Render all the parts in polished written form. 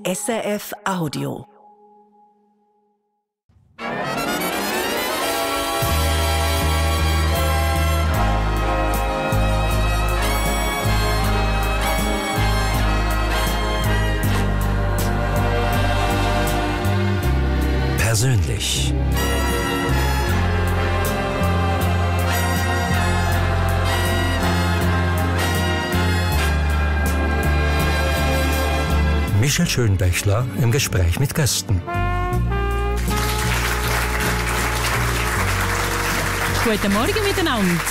SRF Audio. Persönlich. Michel Schönbächler im Gespräch mit Gästen. Guten Morgen miteinander.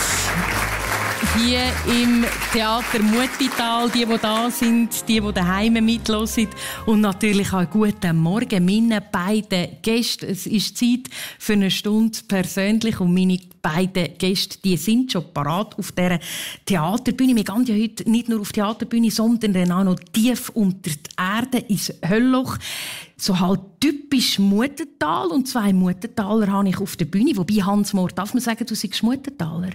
Hier im Theater Mutital, die da sind, die daheim mithören. Und natürlich auch guten Morgen meinen beiden Gästen. Es ist Zeit für eine Stunde persönlich. Und meine beiden Gäste, die sind schon parat auf dieser Theaterbühne. Wir gehen ja heute nicht nur auf die Theaterbühne, sondern auch noch tief unter die Erde ins Höllloch. So halt typisch Muttental. Und 2 Muttentaler habe ich auf der Bühne. Wobei, Hans Mohr, darf man sagen, du seist Muttentaler?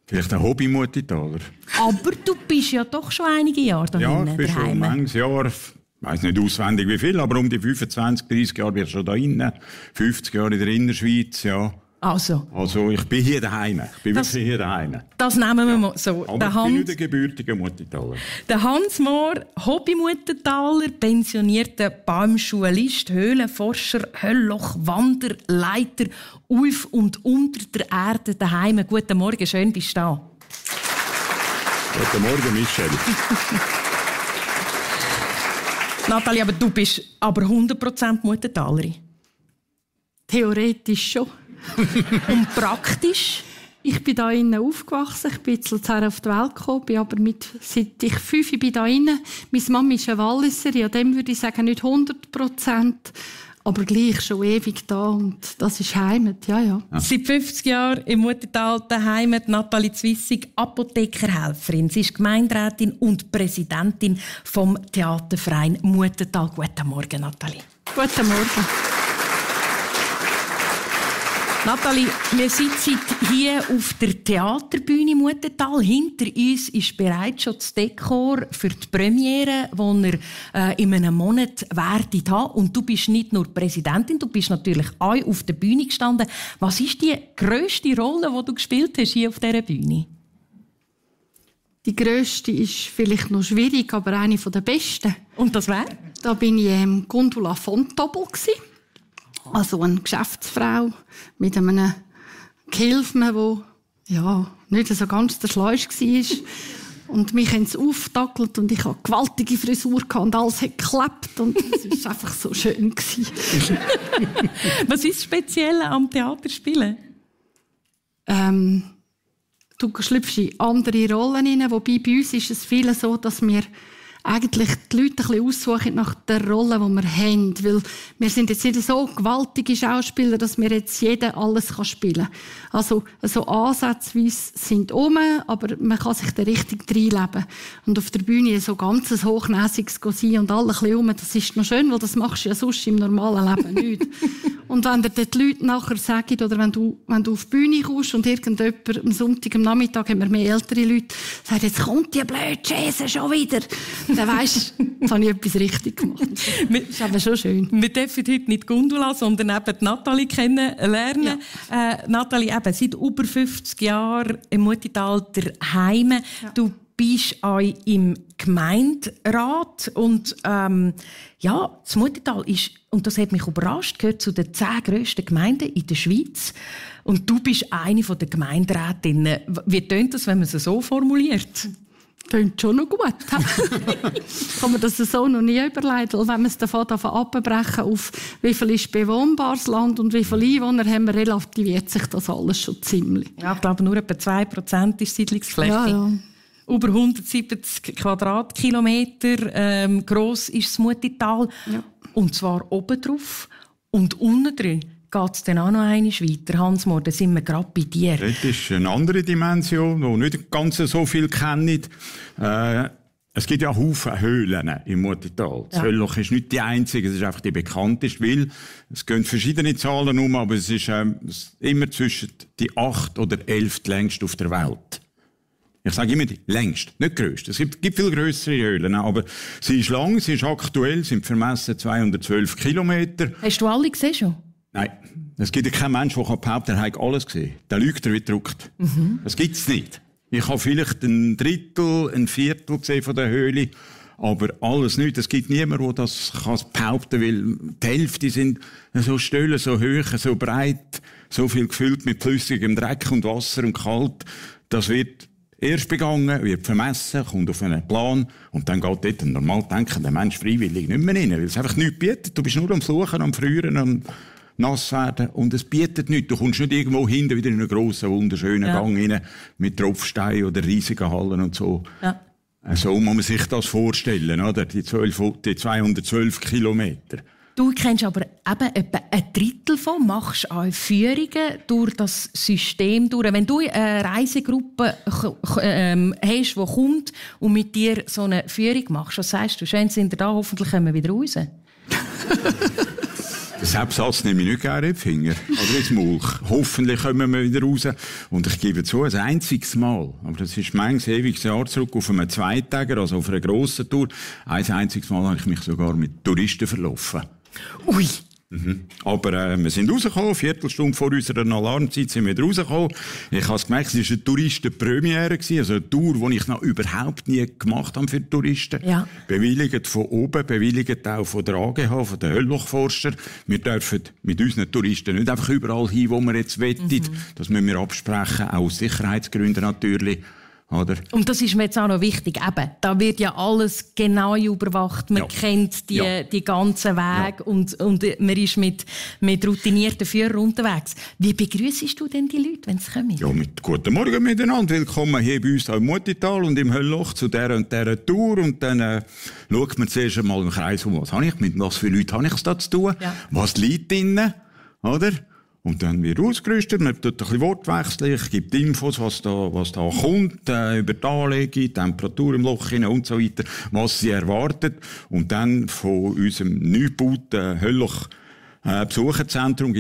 Vielleicht ein Hobby-Muttitaler. Aber du bist ja doch schon einige Jahre da hinten. Ja, ich bin schon manches Jahr, ich weiss nicht auswendig wie viel, aber um die 25, 30 Jahre bin ich schon da hinten. 50 Jahre in der Innerschweiz, ja. Also ich bin hier daheim. Ich bin wirklich hier daheim. Das nehmen wir mal so. Aber ich bin nicht der gebürtige Muttitaler. Der Hans Mohr, Hobby-Muttentaler, pensionierter Baumschulist, Höhlenforscher, Hölllochwanderer, Leiter auf und unter der Erde daheim. Guten Morgen, schön bist du da. Guten Morgen, Michel. Nathalie, aber du bist aber 100% Muttentalerin. Theoretisch schon. Und praktisch? Ich bin hier innen aufgewachsen, ich bin in Luzern auf die Welt gekommen, bin aber seit ich 5 bin hier innen. Meine Mama ist eine Walliserin, an dem würde ich sagen nicht 100%, aber gleich schon ewig da und das ist Heimat, ja. Seit 50 Jahren im Muttental daheim, Nathalie Zwissig, Apothekerhelferin. Sie ist Gemeinderätin und Präsidentin vom Theaterverein Muttental. Guten Morgen, Nathalie. Guten Morgen. Nathalie, wir sitzen hier auf der Theaterbühne Muttental. Hinter uns ist bereits schon das Dekor für die Premiere, die ihr in einem Monat werdet haben. Und du bist nicht nur Präsidentin, du bist natürlich auch auf der Bühne gestanden. Was ist die grösste Rolle, die du gespielt hast hier auf dieser Bühne? Die grösste ist vielleicht noch schwierig, aber eine der besten. Und das wäre? Da bin ich Gundula von Tobel. Also eine Geschäftsfrau mit einem Gehilfen, der nicht so ganz der Schleusch war. Und mich haben sie aufgetackelt und ich hatte eine gewaltige Frisur und alles hat geklappt. Und es war einfach so schön. Was ist das Spezielle am Theaterspielen? Du schlüpfst in andere Rollen hinein. Wobei bei uns ist es viel so, dass wir eigentlich die Leute ein bisschen aussuchen nach der Rolle, die wir haben. Weil wir sind jetzt nicht so gewaltige Schauspieler, dass wir jetzt jeder alles spielen kann. Also, so ansatzweise sind aber man kann sich da richtig reinleben. Und auf der Bühne so ganz hochnäsiges sein und alle ein bisschen das ist noch schön, weil das machst du ja sonst im normalen Leben nicht. Und wenn dir die Leute nachher sagen, oder wenn du auf die Bühne kommst und irgendjemand am Sonntag, am Nachmittag haben wir mehr ältere Leute, sagt, jetzt kommt die blöde Schäse schon wieder. Dann weisst du, jetzt habe ich etwas richtig gemacht. Das ist aber schon schön. Wir dürfen heute nicht Gundula, sondern eben die Nathalie kennenlernen. Ja. Nathalie, eben seit über 50 Jahren im Muttental daheim. Ja. Du bist auch im Gemeinderat und das Muttental ist, und das hat mich überrascht, gehört zu den 10 grössten Gemeinden in der Schweiz. Und du bist eine der Gemeinderätinnen. Wie tönt das, wenn man es so formuliert? Klingt schon noch gut. Kann man das so noch nie überlegen. Weil wenn man es davon abbrechen auf wie viel ist bewohnbares Land und wie viele Einwohner haben wir, relativiert sich das alles schon ziemlich. Ja, ich glaube, nur etwa 2% ist Siedlungsfläche. Ja. Über 170 Quadratkilometer gross ist das Muttental. Ja. Und zwar oben drauf und unten drin geht es dann auch noch einmal weiter. Hans Mohr, da sind wir gerade bei dir. Das ist eine andere Dimension, die nicht ganz so viel kennen. Es gibt ja Haufen Höhlen im Muttental. Das Höllloch ist nicht die einzige, es ist einfach die bekannteste, weil es gehen verschiedene Zahlen um, aber es ist immer zwischen die 8 oder 11 längst auf der Welt. Ich sage immer die längste, nicht grösste. Es gibt viel grössere Höhlen, aber sie ist lang, sie ist aktuell, sind vermessen 212 Kilometer. Hast du alle gesehen schon? Nein. Es gibt ja keinen Menschen, der behaupten kann, er hat alles gesehen. Der lügt wie gedruckt. Das gibt es nicht. Ich habe vielleicht ein Drittel, ein Viertel gesehen von der Höhle, aber alles nicht. Es gibt niemanden, der das behaupten kann, weil die Hälfte sind so Stellen, so hoch, so breit, so viel gefüllt mit flüssigem Dreck und Wasser und kalt. Das wird erst begangen, wird vermessen, kommt auf einen Plan und dann geht dort ein normal denkender Mensch freiwillig nicht mehr rein, weil es einfach nichts bietet. Du bist nur am Fluchen, am Frieren, am nass werden und es bietet nichts. Du kommst nicht irgendwo hinten wieder in einen grossen, wunderschönen Gang rein mit Tropfsteinen oder riesigen Hallen und so. Ja. So muss man sich das vorstellen, oder? Die 212 Kilometer. Du kennst aber eben etwa ein Drittel von, machst auch Führungen durch das System durch. Wenn du eine Reisegruppe hast, die kommt und mit dir so eine Führung machst, was sagst du? Schön sind wir da, hoffentlich kommen wir wieder raus. Den Absatz nehme ich nicht gerne in den Finger. Oder ins Maul. Hoffentlich kommen wir wieder raus. Und ich gebe zu, ein einziges Mal, aber das ist manches ewiges Jahr zurück, auf einem Zweitäger, also auf einer grossen Tour, ein einziges Mal habe ich mich sogar mit Touristen verlaufen. Ui! Aber wir sind rausgekommen, eine Viertelstunde vor unserer Alarmzeit sind wir wieder rausgekommen. Ich habe gemerkt, es war eine Touristenpremiere, also eine Tour, die ich noch überhaupt nie gemacht habe für Touristen. Ja. Bewilligt von oben, bewilligt auch von der AGH, von den Hölllochforschern. Wir dürfen mit unseren Touristen nicht einfach überall hin, wo wir jetzt wollen. Das müssen wir absprechen, auch aus Sicherheitsgründen natürlich. Oder? Und das ist mir jetzt auch noch wichtig. Eben, da wird ja alles genau überwacht. Man kennt die ganzen Wege und man ist mit routinierten Führern unterwegs. Wie begrüßest du denn die Leute, wenn sie kommen? Ja, mit «Guten Morgen miteinander, willkommen hier bei uns im Muttital und im Höllloch zu dieser und dieser Tour». Und dann schaut man zuerst einmal im Kreis um, mit was für Leuten habe ich es da zu tun, was liegt drinnen, oder? Und dann wird ausgerüstet, man tut ein bisschen Wortwechsel, ich gebe die Infos, was da kommt, über die Anlegung, Temperatur im Loch hinein und so weiter, was sie erwartet. Und dann von unserem neu gebauten Höllloch Besucherzentrum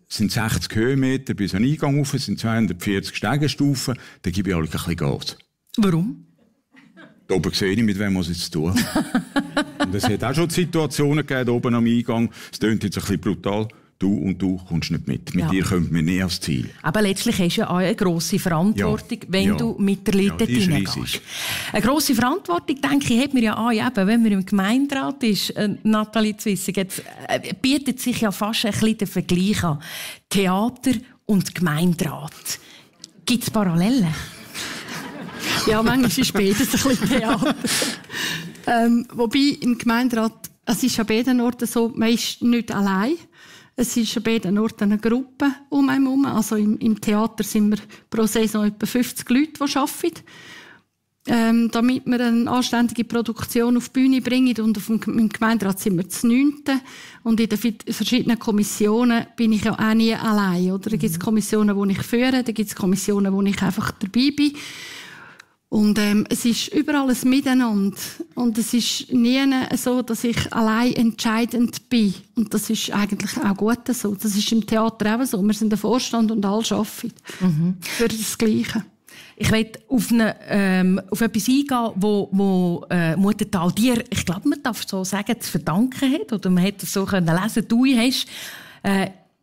sind 60 Höhenmeter bis an den Eingang rauf, sind 240 Steigestufen, da gebe ich halt ein bisschen Gas. Warum? Da oben sehe ich, mit wem muss ich es tun. Und es hat auch schon Situationen gegeben, oben am Eingang, es klingt jetzt ein bisschen brutal, du kommst nicht mit. Mit dir kommt man nie ans Ziel. Aber letztlich hast du ja auch eine grosse Verantwortung, wenn du mit der Leute hineingehst. Eine grosse Verantwortung, denke ich, hat man ja auch, eben, wenn man im Gemeinderat ist, Nathalie Zwissig, jetzt bietet sich ja fast ein bisschen der Vergleich an. Theater und Gemeinderat. Gibt es Parallelen? Ja, manchmal ist beides ein bisschen Theater. Wobei im Gemeinderat, es ist an beiden Orten so, man ist nicht allein. Es ist an beiden Orten eine Gruppe um einen herum. Also im Theater sind wir pro Saison etwa 50 Leute, die arbeiten. Damit wir eine anständige Produktion auf die Bühne bringen. Und im Gemeinderat sind wir das 9. Und in den verschiedenen Kommissionen bin ich ja auch nie allein. Oder? Da gibt es Kommissionen, die ich führe, da gibt es Kommissionen, wo ich einfach dabei bin. Und es ist überall ein Miteinander. Und es ist nie so, dass ich allein entscheidend bin. Und das ist eigentlich auch gut so. Das ist im Theater auch so. Wir sind der Vorstand und alle arbeiten für das Gleiche. Ich möchte auf etwas eingehen, wo Muttital dir, ich glaube, man darf so sagen, zu verdanken hat. Oder man hätte es so lesen können. Du hast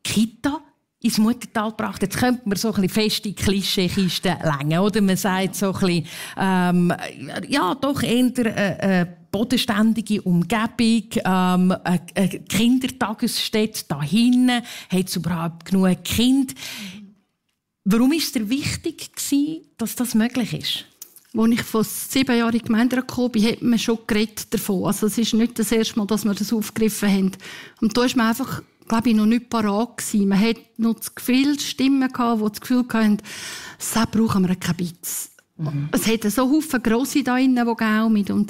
Kita ins Muttital gebracht. Jetzt könnte man so ein bisschen feste Klischeekisten längen, oder? Man sagt so ein bisschen, doch eher bodenständige Umgebung, eine Kindertagesstätte da hinten, hat es überhaupt genug Kinder. Warum war es dir wichtig, dass das möglich ist? Als ich vor 7 Jahren in die Gemeinde gekommen bin, hat man schon geredet davon. Also es ist nicht das erste Mal, dass wir das aufgegriffen haben. Und da ist man einfach, glaube ich, noch nicht parat gewesen. Man hat noch viele Stimmen gehabt, die das Gefühl hatten, so brauchen wir kein Bitz. Es hat so viele Grosse da drinnen, die gaumen.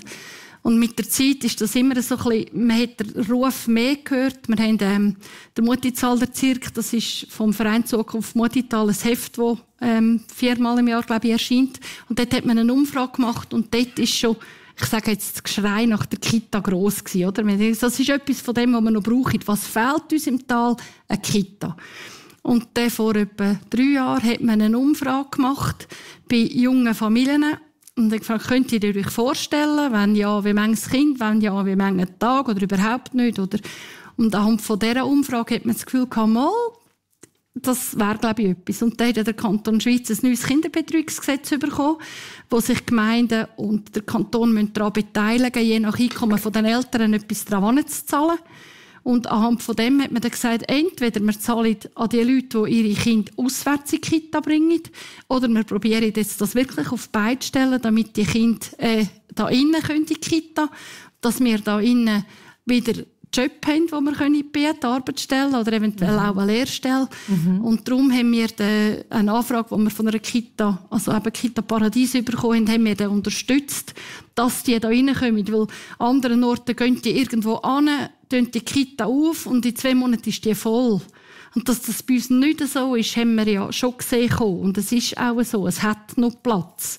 Und mit der Zeit ist das immer so ein bisschen, man hat den Ruf mehr gehört. Wir haben den Muttitaler Zirk, das ist vom Verein Zukunft Muttital ein Heft, das 4-mal im Jahr, glaube ich, erscheint. Und dort hat man eine Umfrage gemacht und dort ist schon, ich sage jetzt, das Geschrei nach der Kita gross gewesen, oder? Das ist etwas von dem, was wir noch brauchen. Was fehlt uns im Tal? Eine Kita. Und vor etwa 3 Jahren hat man eine Umfrage gemacht bei jungen Familien Und ich gefragt, könnt ihr euch vorstellen, wenn ja, wie manches Kind, wenn ja, wie manchen Tag oder überhaupt nicht? Oder? Und anhand von dieser Umfrage hat man das Gefühl gehabt, mal, das wäre, glaube ich, etwas. Und dann hat der Kanton Schweiz ein neues Kinderbetreuungsgesetz bekommen, wo sich Gemeinden und der Kanton daran beteiligen, je nach Einkommen der Eltern etwas daran zu zahlen. Und anhand von dem hat man dann gesagt, entweder wir zahlen an die Leute, die ihre Kinder auswärts in die Kita bringen, oder wir probieren jetzt das wirklich auf beide Stellen, damit die Kinder da innen in die Kita, dass wir da innen wieder Job haben, wo wir bieten, Arbeitsstellen oder eventuell auch eine Lehrstelle. Und darum haben wir eine Anfrage, die wir von einer Kita, also eben Kita Paradies bekommen haben, wir dann unterstützt, dass die da reinkommen. Weil an anderen Orten gehen die irgendwo an, tun die Kita auf und in 2 Monaten ist die voll. Und dass das bei uns nicht so ist, haben wir ja schon gesehen. Und es ist auch so, es hat noch Platz.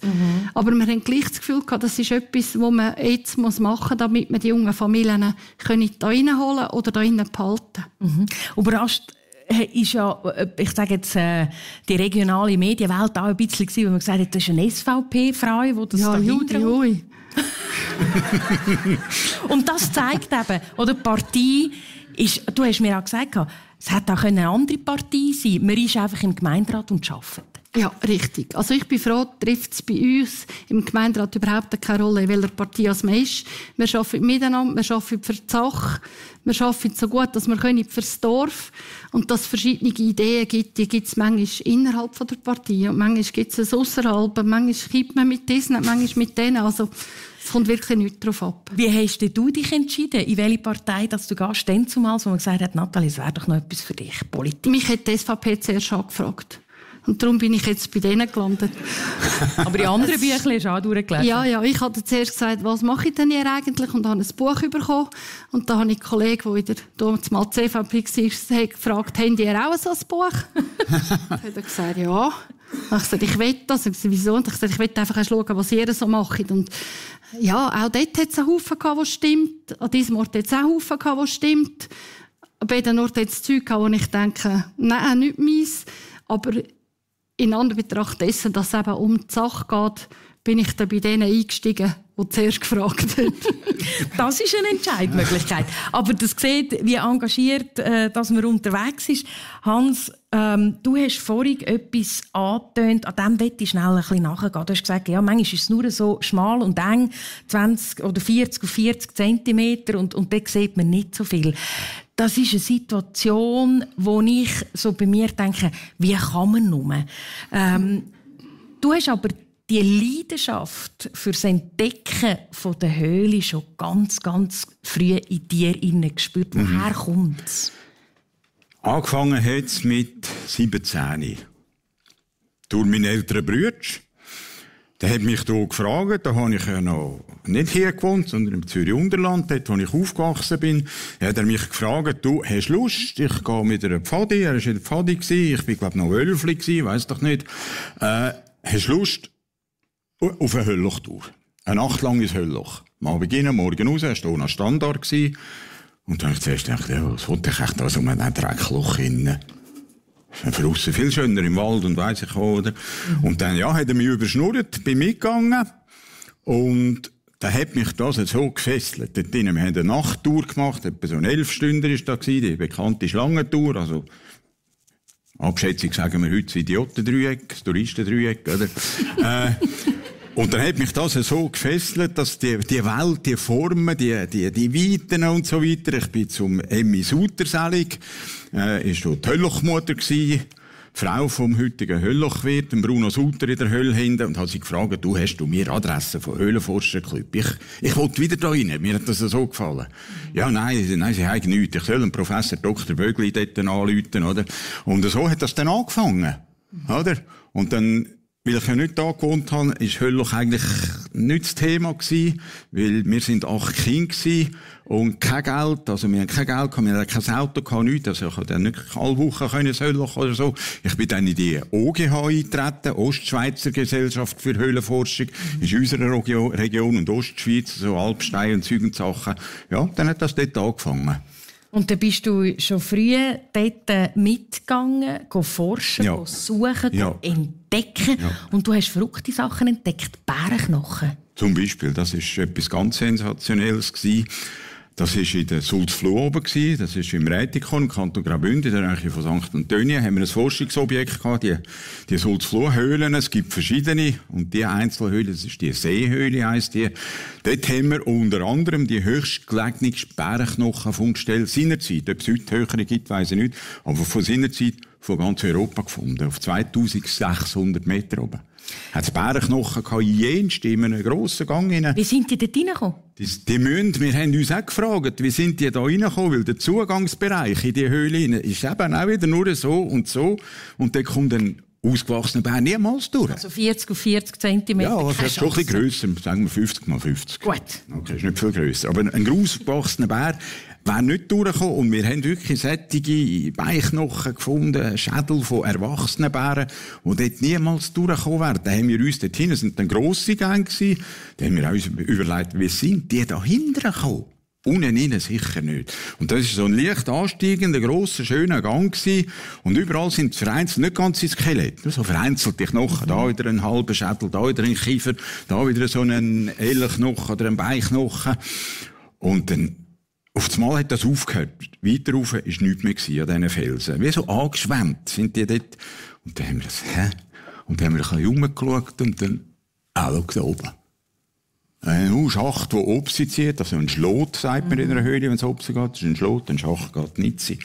Aber wir haben gleich das Gefühl gehabt, das ist etwas, was man jetzt machen muss, damit wir die jungen Familien da reinholen oder da rein behalten. Überrascht ist ja, ich sage jetzt, die regionale Medienwelt auch ein bisschen gewesen, wo man gesagt hat, das ist eine SVP-Frau, die das ja, dahinter Judi. Und das zeigt eben, oder die Partei ist, du hast mir auch gesagt, es hätte auch eine andere Partei sein können. Man ist einfach im Gemeinderat und arbeitet. Ja, richtig. Also ich bin froh, trifft es bei uns im Gemeinderat überhaupt keine Rolle, in welcher Partei man ist. Wir arbeiten miteinander, wir arbeiten für die Sache, wir arbeiten so gut, dass wir können für das Dorf. Und dass es verschiedene Ideen gibt, die gibt es manchmal innerhalb der Partei und manchmal gibt es es ausserhalb, manchmal kippt man mit diesen, manchmal mit denen. Also es kommt wirklich nicht darauf ab. Wie hast du dich entschieden, in welche Partei dass du gehst? Denn zumal, wo man gesagt hat, Nathalie, es wäre doch noch etwas für dich, Politik. Mich hat die SVP zuerst angefragt. Und darum bin ich jetzt bei denen gelandet. Aber die anderen Bücher hast du auch durchgelesen? Ja, ich hatte zuerst gesagt, was mache ich denn hier eigentlich? Und habe ein Buch bekommen. Und da habe ich einen Kollegen, der damals mal CVP war, gefragt, haben die auch so ein Buch? Dann hat er gesagt, ja. Und ich sagte, ich will das. Und ich sagte, wieso? Und ich sagte, ich will einfach schauen, was ihr so macht. Und ja, auch dort hat es einen Haufen gehabt, was stimmt. An diesem Ort hat es auch einen Haufen gehabt, was stimmt. Bei den Orten hat es Zeug gehabt, wo ich denke, nein, nicht meins. Aber in Anbetracht dessen, dass es eben um die Sache geht, bin ich dann bei denen eingestiegen, die zuerst gefragt haben. Das ist eine Entscheidmöglichkeit. Aber das sieht, wie engagiert dass man unterwegs ist. Hans, du hast vorhin etwas angetönt, an dem möchte ich schnell ein bisschen nachgehen. Du hast gesagt, ja, manchmal ist es nur so schmal und eng, 20 oder 40 auf 40 Zentimeter und da sieht man nicht so viel. Das ist eine Situation, wo ich so bei mir denke, wie kann man nur? Du hast aber die Leidenschaft für das Entdecken von der Höhle schon ganz, ganz früh in dir gespürt. Woher kommt es? Angefangen hat es mit 17. Durch meinen älteren Bruder. Der hat mich hier gefragt, da habe ich ja noch nicht hier gewohnt, sondern im Zürich-Unterland, dort, wo ich aufgewachsen bin. Hat er mich gefragt, du, hast Lust? Ich gehe mit einer Pfadi, er war in der Pfadi, ich bin, glaube ich, noch Wölfli, weiss doch nicht. Hast Lust auf eine Hölllochtour? Eine Nacht lang ins Höllloch. Mal beginnen, morgen raus, er war noch Standard. Und dann habe ich zuerst gedacht, ja, was wollte ich echt da so in einem Dreckloch hinein? Für aussen viel schöner im Wald und weiss ich auch, oder? Und dann, ja, hat er mich überschnurrt, bin mitgegangen. Und dann hat mich das so gefesselt. Dort drinnen, wir haben eine Nachttour gemacht, etwa so eine 11-Stünder ist da gewesen, die bekannte Schlangentour, also, Abschätzung sagen wir heute das Idiotendreieck, das Touristendreieck, oder? Und dann hat mich das so gefesselt, dass die Welt, die Formen, die Weiten und so weiter. Ich bin zum Emmy Suter-Selig, ist dort die Hölllochmutter gewesen, Frau vom heutigen Hölllochwirt, Bruno Suter in der Hölle hinten, und hat sie gefragt, du, hast du mir Adressen von Höhlenforscherclub? Ich wollte wieder da rein, mir hat das so gefallen. Ja, nein, sie haben nichts. Ich soll einen Professor Dr. Bögli dort anrufen, oder? Und so hat das dann angefangen, oder? Und dann, weil ich ja nicht da gewohnt habe, ist Höllloch eigentlich nicht das Thema gewesen, weil wir sind 8 Kinder gewesen und kein Geld, also wir haben kein Geld gehabt, wir haben kein Auto gehabt, nichts, also ich konnte dann nicht alle Wochen ins Höllloch oder so. Ich bin dann in die OGH eingetreten, Ostschweizer Gesellschaft für Höhlenforschung, ist unsere Region und Ostschweiz, so Alpstein und Zeug und Sachen. Ja, dann hat das dort angefangen. Und dann bist du schon früh dort mitgegangen, forschen, suchen, entdecken. entdecken. Ja. Und du hast verrückte Sachen entdeckt, Bärenknochen. Zum Beispiel, das war etwas ganz Sensationelles. Das war in der Sulzfluh oben, das ist im Rätikon, im Kanton Graubünden, in der Nähe von St. Antonien, haben wir ein Forschungsobjekt gehabt, die Sulzfluh-Höhlen. Es gibt verschiedene, und die Einzelhöhle, das ist die Seehöhle, heisst die. Dort haben wir unter anderem die höchstgelegene Bärenknochenfundstelle seinerzeit. Ob es heute höhere gibt, weiss ich nicht, aber von seinerzeit von ganz Europa gefunden, auf 2600 Meter oben. Hat es Bärenknochen gehabt, jenst in einem grossen Gang rein. Wie sind die dort reingekommen? Wir haben uns auch gefragt, wie sind die da reingekommen? Weil der Zugangsbereich in die Höhle rein ist eben auch wieder nur so. Und dann kommt ein ausgewachsener Bär niemals durch. Also 40 auf 40 Zentimeter. Ja, das ist schon ein bisschen grösser, sagen wir 50 mal 50. Gut. Okay, ist nicht viel grösser. Aber ein ausgewachsener Bär wäre nicht durchgekommen. Und wir haben wirklich sättige Beinknochen gefunden, Schädel von erwachsenen Bären, die dort niemals durchgekommen wären. Da haben wir uns dort hin, das waren dann grosse Gänge gewesen, da haben wir uns überlegt, wie sind die da hinten gekommen? Unten rein sicher nicht. Und das war so ein leicht ansteigender, grosser, schöner Gang gewesen. Und überall sind vereinzelt, nicht ganze Skelette, nur so vereinzelte Knochen. Da wieder ein halber Schädel, da wieder ein Kiefer, da wieder so ein Ellenknochen oder ein Beinknochen. Und dann, auf einmal hat das aufgehört. Weiter rauf war nichts mehr an diesen Felsen. Wie so angeschwemmt sind die dort. Und dann haben wir das, Und dann haben wir ein bisschen rumgeschaut und dann, schau da oben. Ein Schacht, der Obsi zieht, also ein Schlot, sagt man in einer Höhle, wenn es Obsi geht. Das ist ein Schlot, ein Schacht geht nicht sein.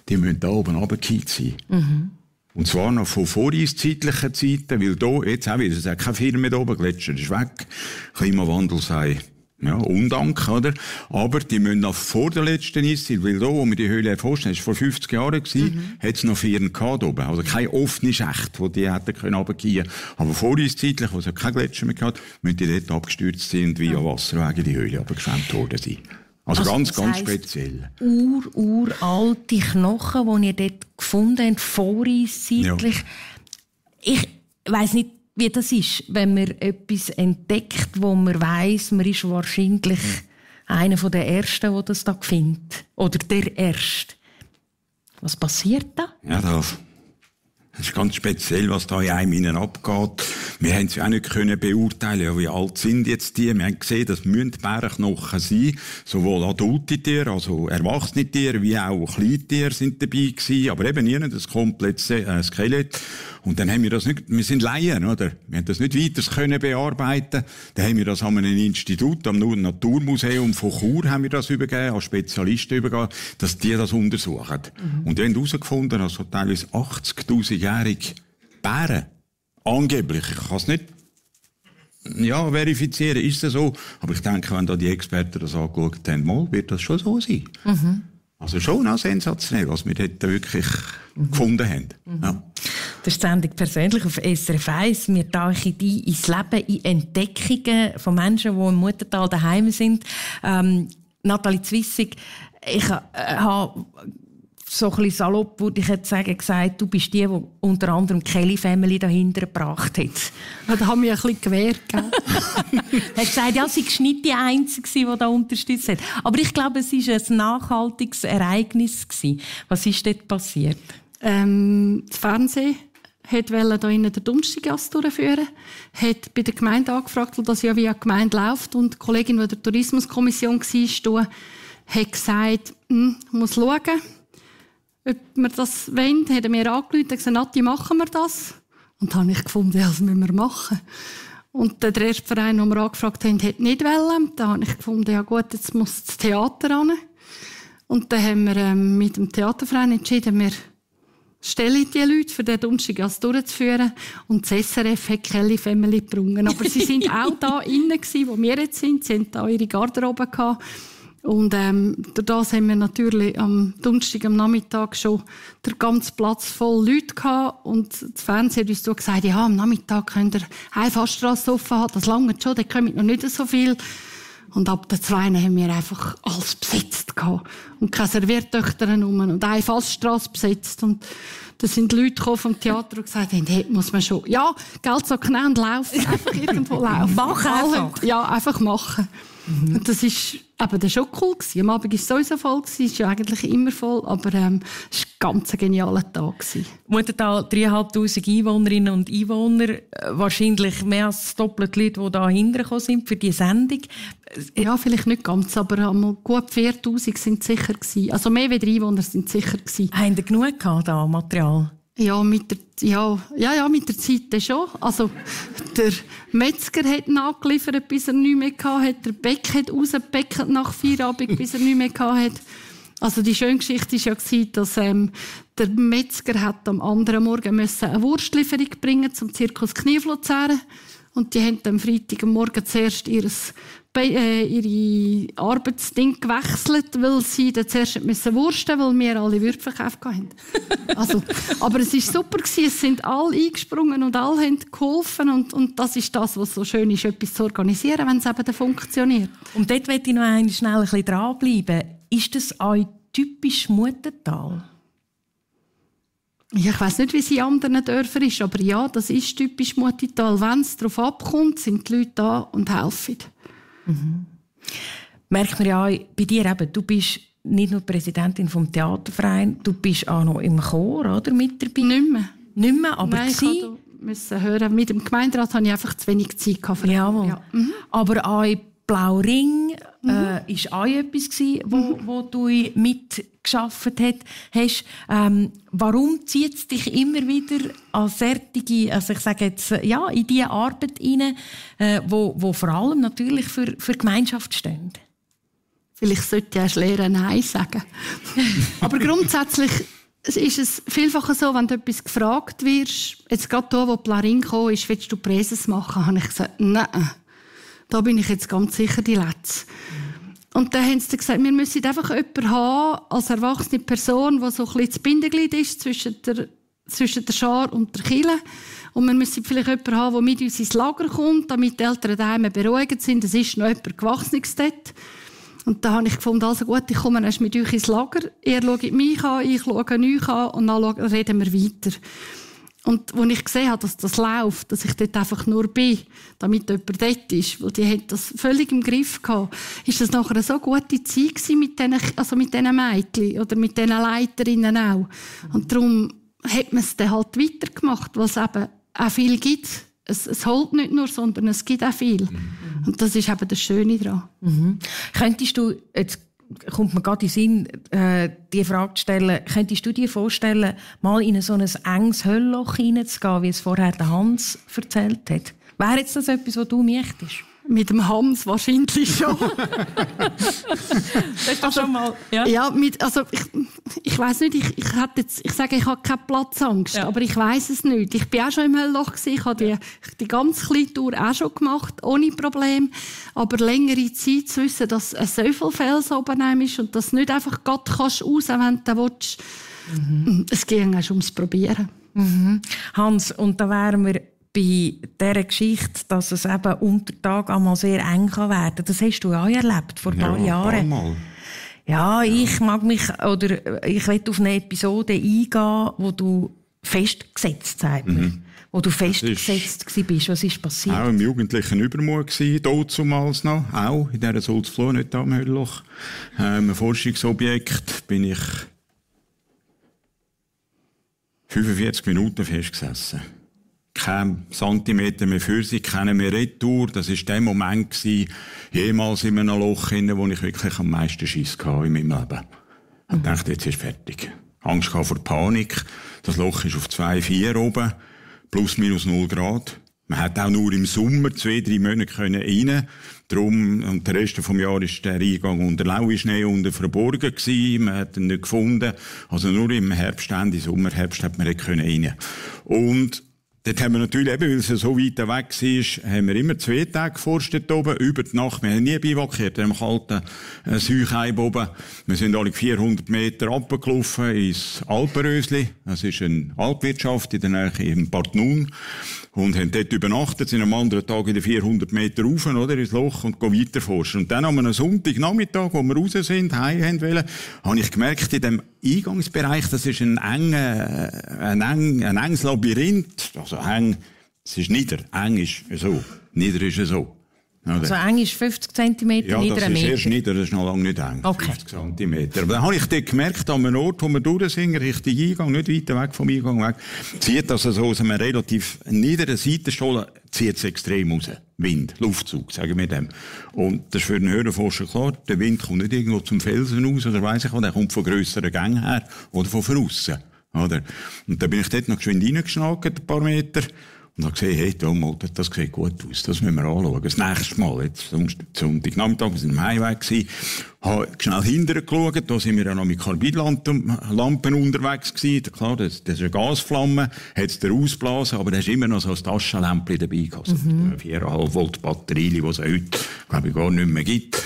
Die müssen da oben runtergefallen sein. Mhm. Und zwar noch von voreiszeitlichen Zeiten, weil da, jetzt auch wieder, es hat keine Firma da oben, Gletscher ist weg. Klimawandel sei, ja, Undank, oder? Aber die müssen noch vor der letzten Eiszeit, weil da, wo wir die Höhle erforscht haben, das war vor 50 Jahren gewesen, hat es noch Firmen gehabt oben. Also keine offene Schacht, wo die hätten können runtergehen. Aber voreiszeitlich, wo es keine Gletscher mehr gehabt, müssen die dort abgestürzt sein und via Wasserwege die Höhle abgeschwemmt worden sein. Also ganz speziell. Uralte Knochen, die ihr dort gefunden habt, voreiszeitlich. Ja. Ich weiss nicht, wie das ist, wenn man etwas entdeckt, wo man weiss, man ist wahrscheinlich einer der Ersten, der das da findet. Oder der Erste. Was passiert da? Ja, das ist ganz speziell, was da in einem abgeht. Wir haben es auch nicht beurteilen, ja, wie alt sind jetzt die. Wir haben gesehen, das müssen Bärenknochen sein. Sowohl adulte Tiere, also erwachsene Tiere, wie auch Kleintiere sind dabei gewesen. Aber eben nicht das komplette Skelett. Und dann haben wir das nicht, wir sind Laien, oder? Wir haben das nicht weiter können bearbeiten. Dann haben wir das an einem Institut, am Naturmuseum von Chur, haben wir das übergeben, an Spezialisten übergeben, dass die das untersuchen. Mhm. Und die haben herausgefunden, dass so teilweise 80.000-jährige Bären, angeblich, ich kann es nicht, verifizieren, ist es so. Aber ich denke, wenn da die Experten das angeschaut haben, wird das schon so sein. Mhm. Also schon auch sensationell, was wir dort wirklich gefunden haben. Mhm. Ja. Das ist die Sendung «Persönlich» auf SRF 1. Wir tauchen ein ins Leben, in Entdeckungen von Menschen, die im Muttertal daheim sind. Nathalie Zwissig, ich habe so ein bisschen salopp, würde ich jetzt sagen, gesagt, du bist die unter anderem die Kelly Family dahinter gebracht hat. Ja, da haben wir ein bisschen gewehrt. Du hast gesagt, ja, sie war nicht die Einzige, die da unterstützt hat. Aber ich glaube, es war ein nachhaltiges Ereignis. Was ist dort passiert? Das Fernsehen wollte hier innen den Dunstigasse durchführen, hat bei der Gemeinde angefragt, weil das ja via Gemeinde läuft, und die Kollegin, die in der Tourismuskommission war, hat gesagt, muss schauen, ob wir das wollen. Hat er mir angerufen und gesagt, Nati, machen wir das? Und dann habe ich gefunden, ja, das müssen wir machen. Und der erste Verein, den wir angefragt haben, hat nicht wollen. Da habe ich gefunden, ja gut, jetzt muss das Theater ran. Und dann haben wir mit dem Theaterverein entschieden, wir stellen die Leute für den Dunstigasse durchzuführen. Und das SRF hat Kelly Family gebrungen. Aber sie sind auch da innen gewesen, wo wir jetzt sind. Sie hatten da ihre Garderobe gehabt. Und durch das haben wir natürlich am Donnerstag am Nachmittag schon den ganzen Platz voll Leute gehabt. Und das Fernsehen hat uns so gesagt, ja, am Nachmittag könnt ihr eine Fassstrasse offen haben. Das lange schon, da kommen noch nicht so viel. Und ab der 2 haben wir einfach alles besetzt gehabt. Und keine Serviertöchter rum. Und eine Fassstrasse besetzt. Und da sind Leute vom Theater und gesagt haben, hey, muss man schon, ja, Geld so knallen und laufen. Einfach irgendwo laufen. Machen einfach. Ja, einfach machen. Und das war schon cool. Am Abend war es sowieso voll, es ist ja eigentlich immer voll, aber es war ein ganz genialer Tag. Muttertal, 3'500 Einwohnerinnen und Einwohner, wahrscheinlich mehr als das Doppelte Leute, die da hintergekommen sind für die Sendung. Ja, vielleicht nicht ganz, aber gut 4'000 sind sicher gewesen. Also mehr als Einwohner sind sicher gewesen. Haben Sie genug gehabt, da Material? Ja, mit der Zeit schon. Also, der Metzger hat nachgeliefert, bis er nichts mehr hatte. Der Bäck hat rausgebäckert nach Feierabend, bis er nichts mehr hatte. Also, die schöne Geschichte war ja, dass der Metzger hat am anderen Morgen eine Wurstlieferung bringen zum Zirkus Knief Luzern. Und die haben am Freitagmorgen zuerst ihre Arbeitsding gewechselt, weil sie dann zuerst wursten mussten, weil wir alle Würste verkauft haben. Also, aber es war super gewesen. Es sind alle eingesprungen und alle haben geholfen. Und das ist das, was so schön ist, etwas zu organisieren, wenn es eben dann funktioniert. Und dort möchte ich noch schnell ein bisschen dranbleiben. Ist das auch typisch Muttertal? Ja, ich weiss nicht, wie es in anderen Dörfern ist, aber ja, das ist typisch Muttertal. Wenn es darauf abkommt, sind die Leute da und helfen. Mhm. Merkt man ja auch bei dir eben, du bist nicht nur Präsidentin vom Theaterverein, du bist auch noch im Chor, oder, mit dabei? Nicht mehr, aber nein, ich musste hören. Mit dem Gemeinderat hatte ich einfach zu wenig Zeit. Jawohl. Ja. Mhm. Aber auch Blau Ring war auch etwas, wo du mitgearbeitet hast. Warum zieht es dich immer wieder an solche, also ich sage jetzt, ja, in diese Arbeit rein, wo vor allem natürlich für die Gemeinschaft stehen? Vielleicht sollte ich erst lernen, Nein sagen. Aber grundsätzlich ist es vielfach so, wenn du etwas gefragt wirst, jetzt gerade hier, wo Blau Ring kam, willst du Präses machen? Habe ich gesagt, nein. Da bin ich jetzt ganz sicher die Letzte. Und dann haben sie gesagt, wir müssen einfach jemanden haben, als erwachsene Person, die so ein bisschen das Bindeglied ist zwischen der Schar und der Kirche. Und wir müssen vielleicht jemanden haben, der mit uns ins Lager kommt, damit die Eltern daheim beruhigt sind. Es ist noch jemand Gewachsenes dort. Und da habe ich gefunden, also gut, ich komme erst mit euch ins Lager. Ihr schaut mich an, ich schaue euch an und dann reden wir weiter. Und als ich gesehen habe, dass das läuft, dass ich dort einfach nur bin, damit jemand dort ist, weil die haben das völlig im Griff gehabt, ist das nachher eine so gute Zeit gewesen mit diesen Mädchen oder mit diesen Leiterinnen auch. Und darum hat man es dann halt weitergemacht, weil es eben auch viel gibt. Es holt nicht nur, sondern es gibt auch viel. Und das ist eben das Schöne daran. Mhm. Könntest du, jetzt kommt mir gerade in den Sinn, die Frage zu stellen, könntest du dir vorstellen, mal in so ein enges Höllloch hineinzugehen, wie es vorher der Hans erzählt hat? Wäre jetzt das etwas, was du möchtest? Mit dem Hans wahrscheinlich schon. Das ist doch schon mal... Ja, ich weiss nicht, ich sage, ich habe keine Platzangst, aber ich weiss es nicht. Ich war auch schon im Höllloch, ich habe die ganz kleine Tour auch schon gemacht, ohne Problem. Aber längere Zeit zu wissen, dass ein so viel Fels oben ist und dass du nicht einfach raus kannst, wenn du willst. Es ging auch schon ums Probieren. Mhm. Hans, und da wären wir bei dieser Geschichte, dass es eben unter Tag einmal sehr eng werden kann. Das hast du auch erlebt, vor ein paar Jahren. Mal. Ja, ich mag mich, oder ich will auf eine Episode eingehen, wo du festgesetzt wo du festgesetzt bist. Was ist passiert? Auch im jugendlichen Übermut gsi, damals noch, auch in dieser Sulzfloh, nicht am Höllloch. Ein Forschungsobjekt bin ich 45 Minuten festgesessen. Kein Zentimeter mehr für sich, keine mehr Retour. Das war der Moment jemals in einem Loch, wo ich wirklich am meisten Schiss hatte in meinem Leben. Ich dachte, jetzt ist fertig. Angst vor Panik. Das Loch ist auf 2,4 oben. Plus minus 0 Grad. Man hat auch nur im Sommer 2-3 Monate rein. Darum, und der Rest des Jahres war der Eingang unter Lauischnee unten verborgen gewesen. Man hat ihn nicht gefunden. Also nur im Herbst, Ende Sommerherbst, hat man nicht rein. Und dort haben wir natürlich, eben, weil es so weit weg war, haben wir immer 2 Tage geforstet oben, über die Nacht. Wir haben nie bivakiert, im kalten Säucheib oben. Wir sind alle 400 Meter runtergelaufen ins Alpenrösli. Das ist eine Alpwirtschaft in der Nähe im Bad Nun. Und haben dort übernachtet, sind am anderen Tag in den 400 Meter rauf, oder, ins Loch und gehen weiter forschen. Und dann am Sonntagnachmittag, wo wir raus sind, heim haben wollen, habe ich gemerkt, in dem Eingangsbereich, das ist ein enges Labyrinth. Also eng, es ist nieder. Eng ist so. Nieder ist so. Also eng ist 50 cm, ja, nieder das ein ist Meter. erst nieder, das ist noch lange nicht eng. Okay. 50 cm. Aber dann habe ich dort gemerkt, an einem Ort, wo wir durch sind, Richtung Eingang, nicht weiter weg vom Eingang weg, zieht das also aus einem relativ niederen Seitenstollen, zieht es extrem raus. Wind, Luftzug, sagen wir dem. Und das ist für den Höhenforscher klar, der Wind kommt nicht irgendwo zum Felsen raus, oder weiss ich was, der kommt von grösseren Gängen her, oder von aussen. Oder? Und dann bin ich dort noch geschwind reingeschnackt, ein paar Meter, und habe gesehen, hey, das sieht gut aus, das müssen wir anschauen. Das nächste Mal, jetzt, Sonntagnachmittag, wir waren am Highway gewesen, habe schnell hinterher geschaut, da sind wir ja noch mit Karbidlampen unterwegs gewesen. Klar, das ist eine Gasflamme, hat es da ausgeblasen, aber da ist immer noch so ein Taschenlämpchen dabei gehabt. Also 4,5 Volt Batterie, die es heute, glaube ich, gar nicht mehr gibt.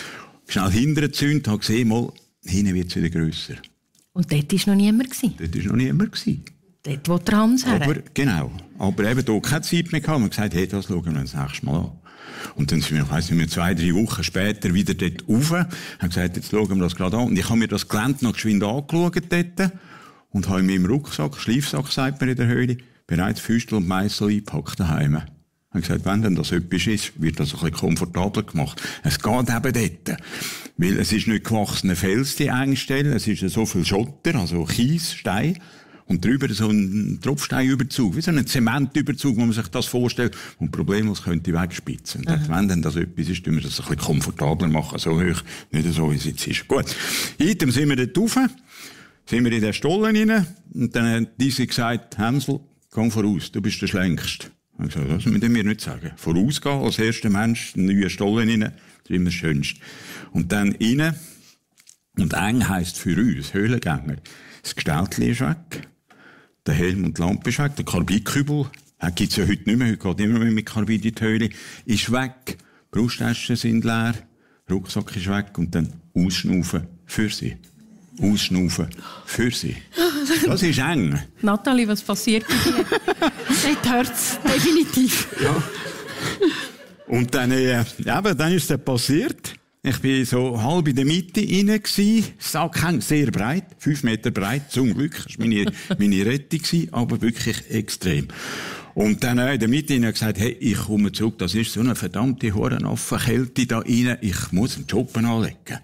Schnell hinterher gezündet, habe gesehen, mal, hinten wird es wieder grösser. Und dort war noch niemand. Dort war noch niemand. Dort, wo der Hans her. Aber, genau. Aber eben hier keine Zeit mehr gehabt. Wir haben gesagt, hey, das schauen wir uns das nächste Mal an. Und dann sind wir, ich weiss nicht mehr, 2-3 Wochen später wieder dort rauf. Haben gesagt, jetzt schauen wir das gerade an. Und ich habe mir das Gelände noch geschwind angeschaut dort. Und habe in meinem Rucksack, Schleifsack, sagt man in der Höhle, bereits Füstel und Meissel eingepackt daheim. Ich habe gesagt, wenn denn das etwas ist, wird das ein bisschen komfortabler gemacht. Es geht eben dort. Weil es ist nicht gewachsener Fels, die Engstelle. Es ist so viel Schotter, also Kies, Stein. Und drüber so ein Tropfsteinüberzug, wie so ein Zementüberzug, wo man sich das vorstellt, und problemlos könnte wegspitzen. Und wenn dann das etwas ist, tun wir das ein bisschen komfortabler machen, so hoch, nicht so, wie es jetzt ist. Gut. Item sind wir dort rauf, sind wir in den Stollen rein, und dann hat diese gesagt, Hänsel, geh voraus, du bist der Schlänkste. Ich gesagt, das müssen wir nicht sagen. Vorausgehen, als erster Mensch, in den neuen Stollen rein, das ist immer das Schönste. Und dann rein, und eng heisst für uns, Höhlengänger, das Gestaltli ist weg. Der Helm und die Lampe ist weg. Der Karbidkübel, den gibt's ja heute nicht mehr. Heute geht immer mehr mit Karbid in die Höhle. Ist weg. Brusttaschen sind leer. Rucksack ist weg. Und dann ausschnaufen für sie. Ausschnaufen für sie. Das ist eng. Nathalie, was passiert bei dir? Dort hört's definitiv. Ja. Und dann, dann ist es passiert. Ich bin so halb in der Mitte rein gsi. Sackhang sehr breit, 5 Meter breit, zum Glück. Das war meine Rettung gsi, aber wirklich extrem. Und dann in der Mitte rein gesagt, hey, ich komme zurück, das ist so eine verdammte Kälte da rein, ich muss einen Job anlegen.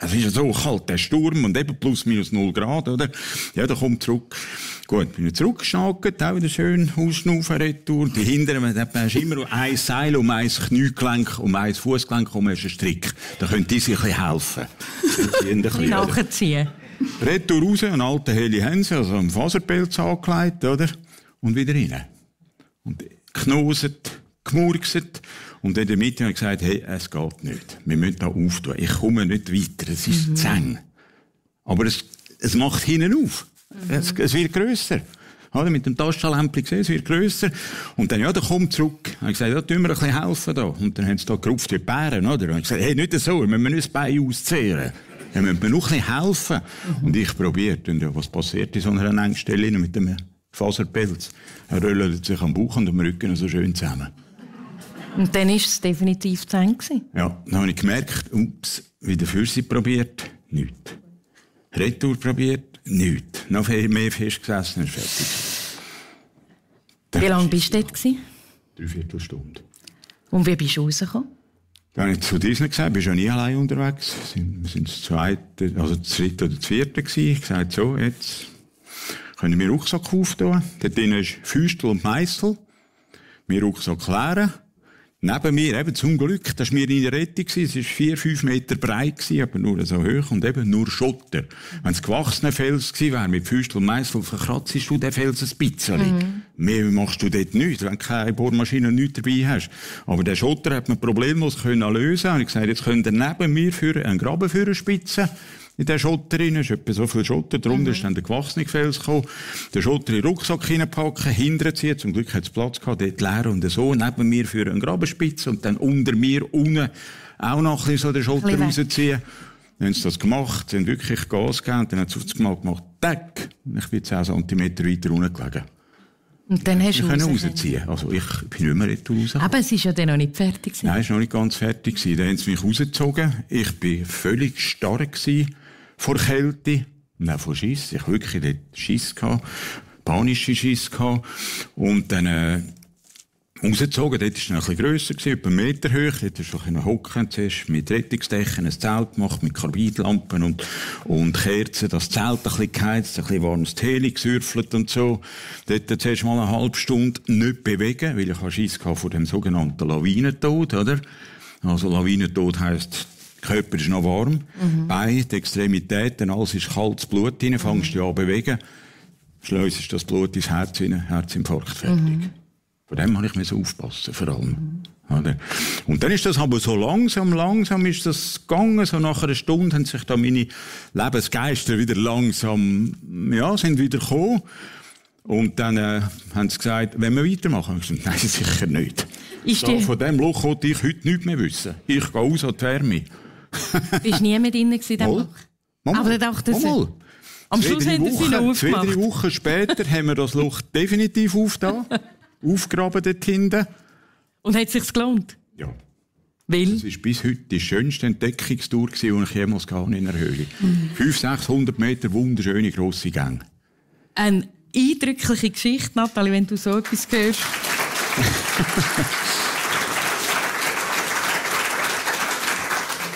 Es ist ja so kalt, der Sturm, und eben plus minus 0 Grad, oder? Ja, da kommt zurück. Gut, bin ich zurückgeschnackt, auch wieder schön ausschnaufen, retour. Die hinteren, da hast du immer ein Seil um ein Kniegelenk, um ein Fußgelenk, um einen Strick. Da können die sich ein bisschen helfen. Ein bisschen nachziehen. Retour raus, einen alten Heli Hense, also einen Faserpelz angelegt, oder? Und wieder rein. Und knoset, gemurkset. Und in der Mitte habe ich gesagt, hey, es geht nicht. Wir müssen da auftun. Ich komme nicht weiter. Es ist zu eng. Aber es macht hinten auf. Es wird grösser. Oder? Mit dem Taschenlämpchen gesehen, es wird grösser. Und dann, dann komm zurück. Habe ich gesagt, ja, tun wir ein bisschen helfen da. Und dann haben sie da gerupft wie Bären, oder? Und ich gesagt, hey, nicht so, wir müssen nicht das Bein auszehren. Wir müssen noch ein bisschen helfen. Und ich probiert. Und ja, was passiert in so einer Engstelle mit dem Faserpelz? Er röllert sich am Bauch und am Rücken so schön zusammen. Und dann war es definitiv zu Ende. Ja, dann habe ich gemerkt, ups, wieder für sie probiert, nichts. Retour probiert, nichts. Noch mehr festgesessen, ist fertig. Wie lange bist du dort? 3/4 Stunde. Und wie bist du rausgekommen? Dann habe ich zu Disney gesagt, bist ja nie allein unterwegs. Wir sind das dritte oder das vierte gewesen. Ich gesagt, so, jetzt können wir Rucksack auftun. Dort drin ist Füstel und Meissel. Wir Rucksack leeren. Neben mir, eben zum Glück, das war mir in der Rettung, es war 4-5 Meter breit, aber nur so hoch und eben nur Schotter. Wenn es gewachsener Fels gewesen wäre, mit Füstel und Meissel, verkratzt du den Fels ein bisschen. Mehr machst du dort nicht, wenn du keine Bohrmaschine und nichts dabei hast. Aber den Schotter hat man problemlos lösen. Und ich gesagt, jetzt könnt ihr neben mir einen Graben führen spitzen. In den Schotter rein, es ist etwa so viel Schotter, drunter ist dann der gewachsene Fels gekommen, den Schotter in den Rucksack hineinpacken, hinterher ziehen, zum Glück hat es Platz gehabt, dort leer und so, neben mir für einen Grabenspitze und dann unter mir, unten, auch noch ein bisschen so den Schotter rausziehen. Dann haben sie das gemacht, sie haben wirklich Gas gegeben, dann haben sie es gemacht, tack, und ich bin 10 cm weiter unten gelegen. Und dann hast du rausziehen. Also ich bin nicht mehr retour raus. Aber es war ja dann noch nicht fertig. Nein, es war noch nicht ganz fertig. Dann haben sie mich rausgezogen. Ich war völlig stark vor Kälte. Nein, vor Schiss. Ich wirklich dort Schiss gehabt. Panische Schiss gehabt. Und dann, rausgezogen. Dort war es ein bisschen grösser, etwa 1 Meter hoch. Dort ist so ein Hocken, zuerst mit Rettungsdecken, ein Zelt gemacht, mit Karbidlampen und Kerzen. Das Zelt ein bisschen geheizt, ein bisschen warmes Tee gesürfelt und so. Dort zuerst mal eine halbe Stunde nicht bewegen, weil ich Schiss hatte vor dem sogenannten Lawinentod, oder? Also Lawinentod heisst, der Körper ist noch warm, Beine, die Extremitäten, alles ist kaltes Blut rein, fängst du an zu bewegen, schleusest das Blut ins Herz rein, Herzinfarkt, fertig. Von dem musste ich aufpassen, vor allem. Und dann ist das aber so langsam ist das gegangen. So nach einer Stunde haben sich da meine Lebensgeister wieder langsam, sind wieder gekommen. Und dann haben sie gesagt, wenn wir weitermachen? Ich gesagt, nein, sicher nicht. Von dem Loch wollte ich heute nichts mehr wissen. Ich gehe raus an die Wärme. Bist du nie mehr drin in diesem Loch? Aber am Schluss haben sie noch aufgemacht. 2-3 Wochen später haben wir das Loch definitiv aufgetan. Aufgraben dort hinten. Und hat es sich gelohnt? Ja. Weil? Das war bis heute die schönste Entdeckungstour, die ich jemals hatte in einer Höhle. 500-600 Meter wunderschöne, grosse Gänge. Eine eindrückliche Geschichte, Nathalie, wenn du so etwas hörst.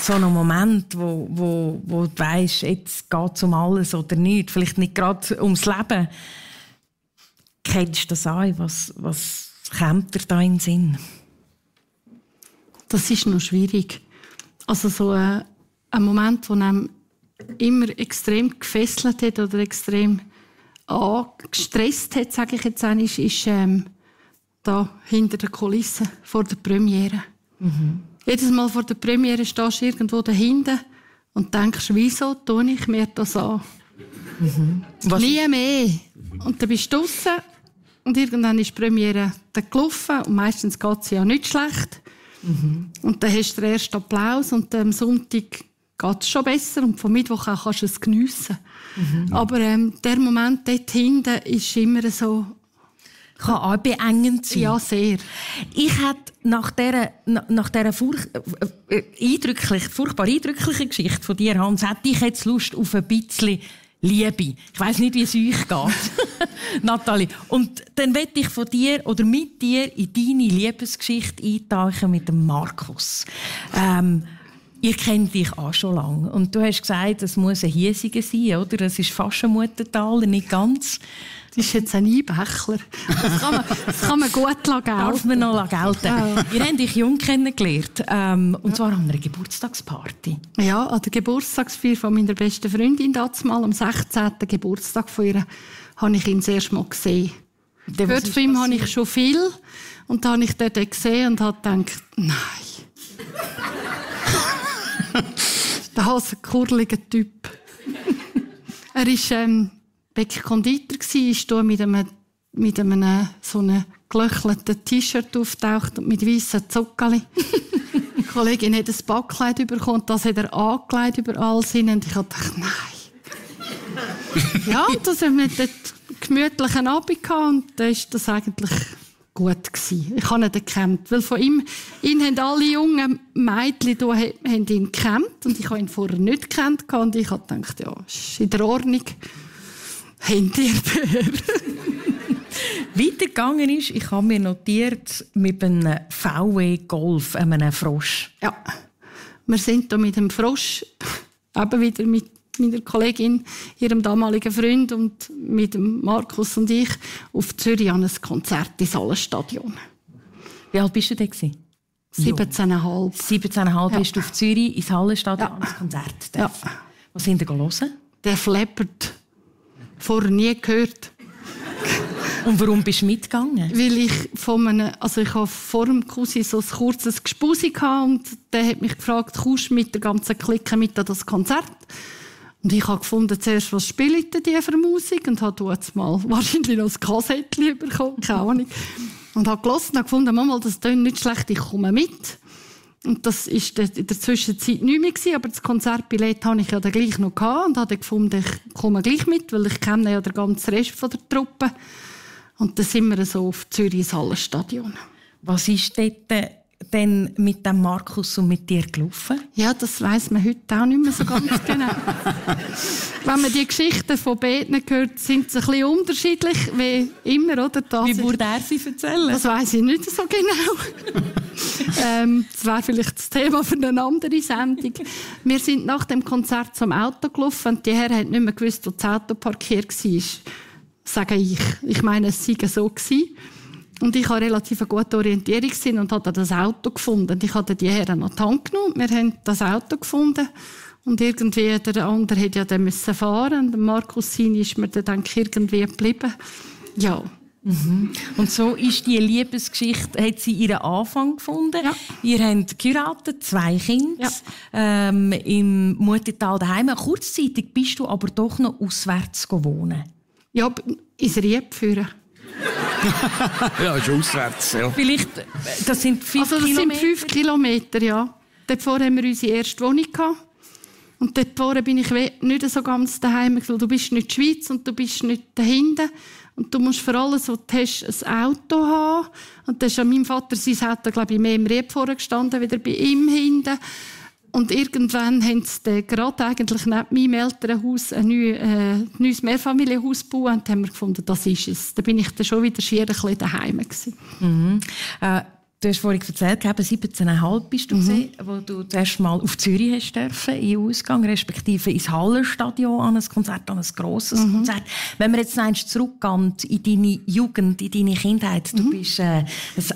So ein Moment, wo du weisst, jetzt geht es um alles oder nicht. Vielleicht nicht gerade ums Leben. Kennst du das an? Was kommt dir da in den Sinn? Das ist noch schwierig. Also so ein Moment, der einem immer extrem gefesselt hat oder extrem gestresst hat, sage ich jetzt einmal, ist da hinter der Kulisse vor der Premiere. Jedes Mal vor der Premiere stehst du irgendwo dahinter und denkst, wieso tue ich mir das an? Nie mehr. Und dann bist du draussen und irgendwann ist die Premiere dann gelaufen und meistens geht es ja nicht schlecht. Und dann hast du den ersten Applaus und am Sonntag geht es schon besser und vom Mittwoch auch kannst du es geniessen. Aber der Moment dort hinten ist immer so... Kann auch beengend sein. Ja, sehr. Ich hätte nach dieser furchtbar eindrücklichen Geschichte von dir, Hans, hätte ich jetzt Lust auf ein bisschen Liebe. Ich weiss nicht, wie es euch geht, Nathalie. Und dann möchte ich von dir oder mit dir in deine Liebesgeschichte eintauchen mit dem Markus. Ihr kennt dich auch schon lange. Und du hast gesagt, es muss ein Hiesiger sein, oder? Das ist fast ein Muttentaler, nicht ganz. Das ist jetzt ein Einbächler. Das kann man gut gelten. Darf man noch gelten. Ja. Ihr habt euch jung kennengelernt. Und zwar an einer Geburtstagsparty. Ja, an der Geburtstagsfeier von meiner besten Freundin dazumal, am 16. Geburtstag von ihr, habe ich ihn das erste Mal gesehen. Gehört von ihm habe ich schon viel. Und da habe ich dort gesehen und habe gedacht, nein. Das ist ein kurliger Typ. Er war Konditor, ist hier mit einem so einem gelöchelten T-Shirt auftaucht und mit weißen Zuckerli. Die Kollegin hat ein Backkleid bekommen und das hat er angelegt über alles hin. Und ich habe gedacht, nein. Ja, und das haben wir dort gemütlichen Abend gehabt und dann war das eigentlich gut gewesen. Ich habe ihn gekannt, weil von ihm haben alle jungen Mädchen hier haben ihn gekannt und ich habe ihn vorher nicht gekannt und ich habe gedacht, ja, ist in der Ordnung. Habt ihr den? Weitergegangen ist, ich habe mir notiert, mit einem VW Golf, einem Frosch. Ja, wir sind hier mit dem Frosch, eben wieder mit meiner Kollegin, ihrem damaligen Freund und mit dem Markus und ich auf Zürich an ein Konzert ins Hallenstadion. Wie alt bist du da? 17,5. 17,5 bist du auf Zürich ins Hallenstadion an ein Konzert. Ja. Was sind ihr hören? Der Fleppert. Vorher nie gehört. Und warum bist du mitgegangen? Weil ich ich hatte vor dem Cousin so ein kurzes Gespusi und der hat mich gefragt, kommst du mit der ganzen Clique mit an das Konzert? Und ich habe gefunden, zuerst, was spielt denn die für Musik? Und habe jetzt mal wahrscheinlich noch ein Kassettchen bekommen, keine Ahnung. Und habe gehört und habe gefunden, Mama, das klingt nicht schlecht, ich komme mit. Und das war in der Zwischenzeit nicht mehr, aber das Konzertbillett hatte ich ja dann gleich noch gehabt und habe gefunden, ich komme gleich mit, weil ich kenne ja den ganzen Rest von der Truppe. Und dann sind wir so auf Zürich ins Hallenstadion. Was ist dort denn mit dem Markus und mit dir gelaufen? Ja, das weiss man heute auch nicht mehr so ganz genau. Wenn man die Geschichten von Beten hört, sind sie ein bisschen unterschiedlich, wie immer, oder? Wie würde er sie erzählen? Das weiss ich nicht so genau. Das wäre vielleicht das Thema für eine andere Sendung. Wir sind nach dem Konzert zum Auto gelaufen und die Herren haben nicht mehr gewusst, wo das Auto parkiert war. Sage ich. Ich meine, es sei so gewesen. Und ich hatte relativ eine gute Orientierung und habe das Auto gefunden. Ich habe die Herren an die Hand genommen. Wir haben das Auto gefunden. Und irgendwie, der andere hätte ja dann fahren müssen. Und Markus Sini ist mir dann irgendwie geblieben. Ja. Mhm. Und so ist die Liebesgeschichte, hat sie ihren Anfang gefunden. Ja. Ihr habt geheiratet, 2 Kinder, im Mutital daheim. Kurzzeitig bist du aber doch noch auswärts wohnen. Ja, ins Rieb führen. Ja, ist auswärts. Ja. Vielleicht, das sind 5 Kilometer? Das sind 5 Kilometer, ja. Dort haben wir unsere erste Wohnung gehabt. Und dort bin ich nicht so ganz daheim. Du bist nicht die Schweiz und du bist nicht dahinten. Und du musst vor allem was du hast, ein Auto haben. Und da ist an meinem Vater sein Auto, glaube ich, mehr im Rieb vorgestanden, wieder bei ihm hinten. Und irgendwann haben sie gerade eigentlich neben meinem Elternhaus ein neues Mehrfamilienhaus gebaut und haben wir gefunden, das ist es. Da bin ich dann schon wieder schier ein bisschen daheim gewesen. Mhm. Du hast vorhin erzählt, 17,5 bist du gewesen, wo du das erste Mal auf Zürich hast dürfen, in Ausgang, respektive ins Hallenstadion an ein Konzert, an ein grosses Konzert. Wenn wir jetzt einmal zurückgehen in deine Jugend, in deine Kindheit, du bist ein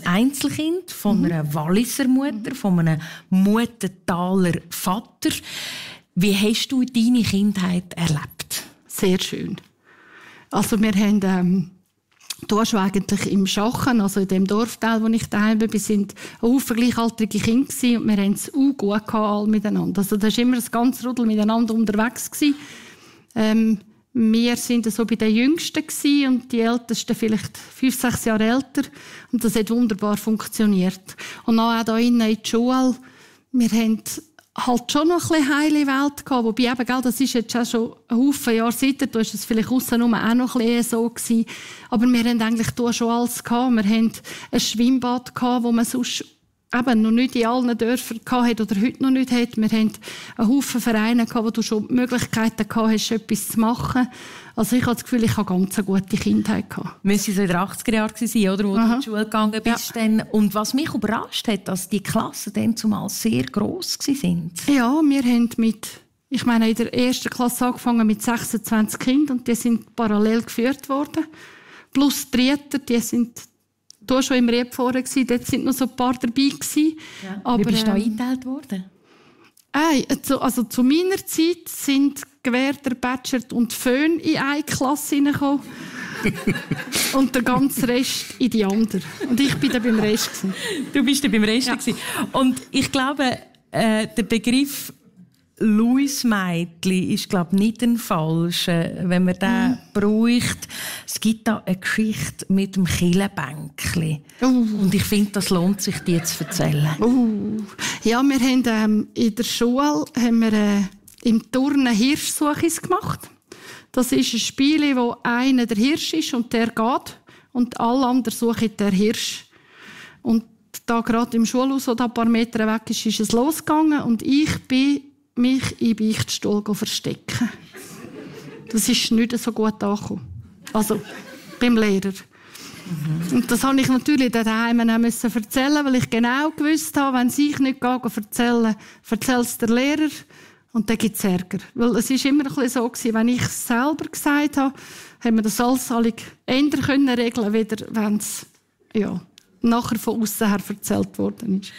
Einzelkind von einer Walliser Mutter, von einem Mutentaler Vater. Wie hast du deine Kindheit erlebt? Sehr schön. Also wir haben du hast eigentlich im Schachen, also in dem Dorfteil, wo ich daheim bin, sind Haufen gleichaltrige Kinder gewesen, und wir haben es auch gut gehabt, alle miteinander. Also da war immer ein ganzes Rudel miteinander unterwegs gewesen. Wir sind so bei den Jüngsten gewesen, und die Ältesten vielleicht 5-6 Jahre älter, und das hat wunderbar funktioniert. Und dann auch hier innen in der Schule, wir haben halt schon noch ein bisschen heile Welt gehabt, wobei eben, gell, das ist jetzt schon ein Haufen Jahre seither, da war es vielleicht aussenrum auch noch ein bisschen so gewesen. Aber wir haben eigentlich da schon alles gehabt. Wir haben ein Schwimmbad gehabt, wo man sonst eben noch nicht in allen Dörfern gehabt oder heute noch nicht hat. Wir haben einen Haufen Vereine gehabt, wo du schon Möglichkeiten gehabt hast, etwas zu machen. Also ich habe das Gefühl, ich habe ganz eine gute Kindheit gehabt. Müssen so in den 80er Jahren sein, oder? Wo du in die Schule gegangen bist. Ja. Dann. Und was mich überrascht hat, dass die Klassen dann zumal sehr gross waren. Ja, wir haben in der ersten Klasse angefangen mit 26 Kindern, und die sind parallel geführt worden. Plus die Rieter, die sind da schon im Rieb vorne gewesen, dort sind noch so ein paar dabei gewesen. Ja. Aber, wie bist du da eingeteilt worden? Also zu meiner Zeit sind Gewerder, Bachelor und Föhn in eine Klasse hineingekommen. Und der ganze Rest in die andere. Und ich bin dann beim Rest gewesen. Du bist dann beim Rest gewesen. Und ich glaube, der Begriff Luis-Mädli ist, glaube ich, nicht ein falscher, wenn man den braucht. Es gibt da eine Geschichte mit dem Killenbänkli. Und ich finde, das lohnt sich, die zu erzählen. Ja, wir haben in der Schule im Turnen Hirschsuchis gemacht. Das ist ein Spiel, wo einer der Hirsch ist und der geht. Und alle anderen suchen den Hirsch. Und da gerade im Schulhaus, wo da ein paar Meter weg ist es losgegangen. Und ich bin mich im Beichtstuhl verstecken. Das ist nicht so gut angekommen. Also, beim Lehrer. Und das musste ich natürlich daheim auch erzählen, weil ich genau gewusst habe, wenn ich nicht erzähle es der Lehrer. Und dann gibt es Ärger. Weil es war immer ein bisschen so gewesen, wenn ich es selber gesagt habe, haben wir das alles ändern können, regeln, wieder, wenn es, nachher von außen her erzählt worden ist.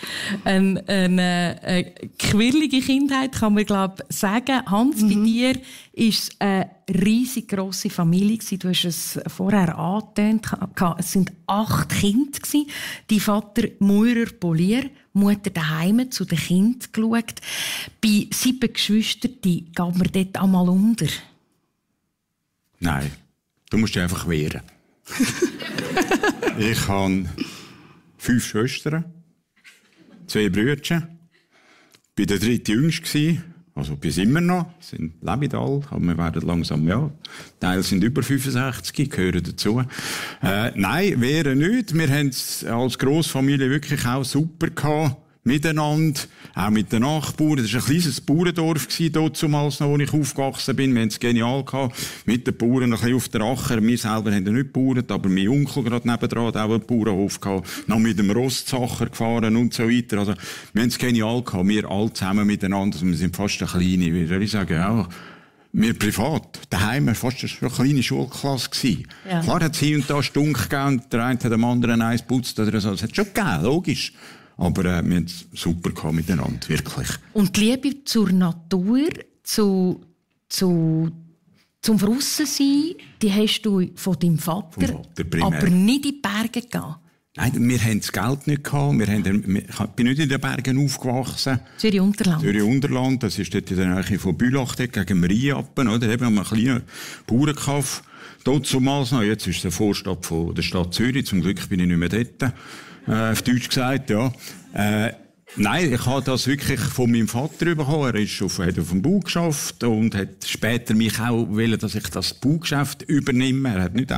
Eine quirlige Kindheit kann man, glaube ich, sagen. Hans, bei dir war es eine riesig grosse Familie. Du hast es vorher angetönt. Es waren 8 Kinder. Dein Vater Maurer Polier, Mutter daheim zu den Kindern geschaut. Bei 7 Geschwistern geht man dort einmal unter. Nein, du musst dich einfach wehren. Ich habe 5 Schwestern, 2 Brüder. Ich war der 3. Jüngste, also bis immer noch, sind leben alle, aber wir werden langsam, Teile sind über 65, gehören dazu. Nein, wäre nicht. Wir haben es als Grossfamilie wirklich auch super gehabt. miteinander, auch mit den Nachbarn. Das war ein kleines Bauerndorf damals noch, wo ich aufgewachsen bin. Wir haben es genial gehabt. Mit den Bauern ein bisschen auf der Acher. Wir selber haben nicht gebauert, aber mein Onkel gerade nebendran hat auch einen Bauernhof gehabt. Noch mit dem Rostsacher gefahren und so weiter. Also, wir haben es genial gehabt. Wir alle zusammen miteinander. Also, wir sind fast eine kleine, wie soll ich sagen, ja. Wir privat, daheim war fast eine kleine Schulklasse gewesen. Ja. Klar hat es hier und da Stunk gegeben, der eine hat dem anderen eins geputzt oder so. Das hat schon gegeben, logisch. Aber wir haben es super gehabt miteinander, wirklich. Und die Liebe zur Natur, zum Draussen-sein, die hast du von deinem Vater aber nicht in die Berge gegeben? Nein, wir hatten das Geld nicht gehabt. Ich bin nicht in den Bergen aufgewachsen. Zürich-Unterland. Zürich-Unterland, das ist dort in der Nähe von Bülach, dort gegen dem Rheinappen, oder? Da haben wir einen kleinen Bauernkauf. Dort zumals noch. Jetzt ist es eine Vorstadt von der Stadt Zürich. Zum Glück bin ich nicht mehr dort. Auf Deutsch gesagt, ja. Nein, ich habe das wirklich von meinem Vater bekommen. Er hat auf dem Bau geschafft und hat später mich auch wollen, dass ich das Baugeschäft übernehme. Er hat nicht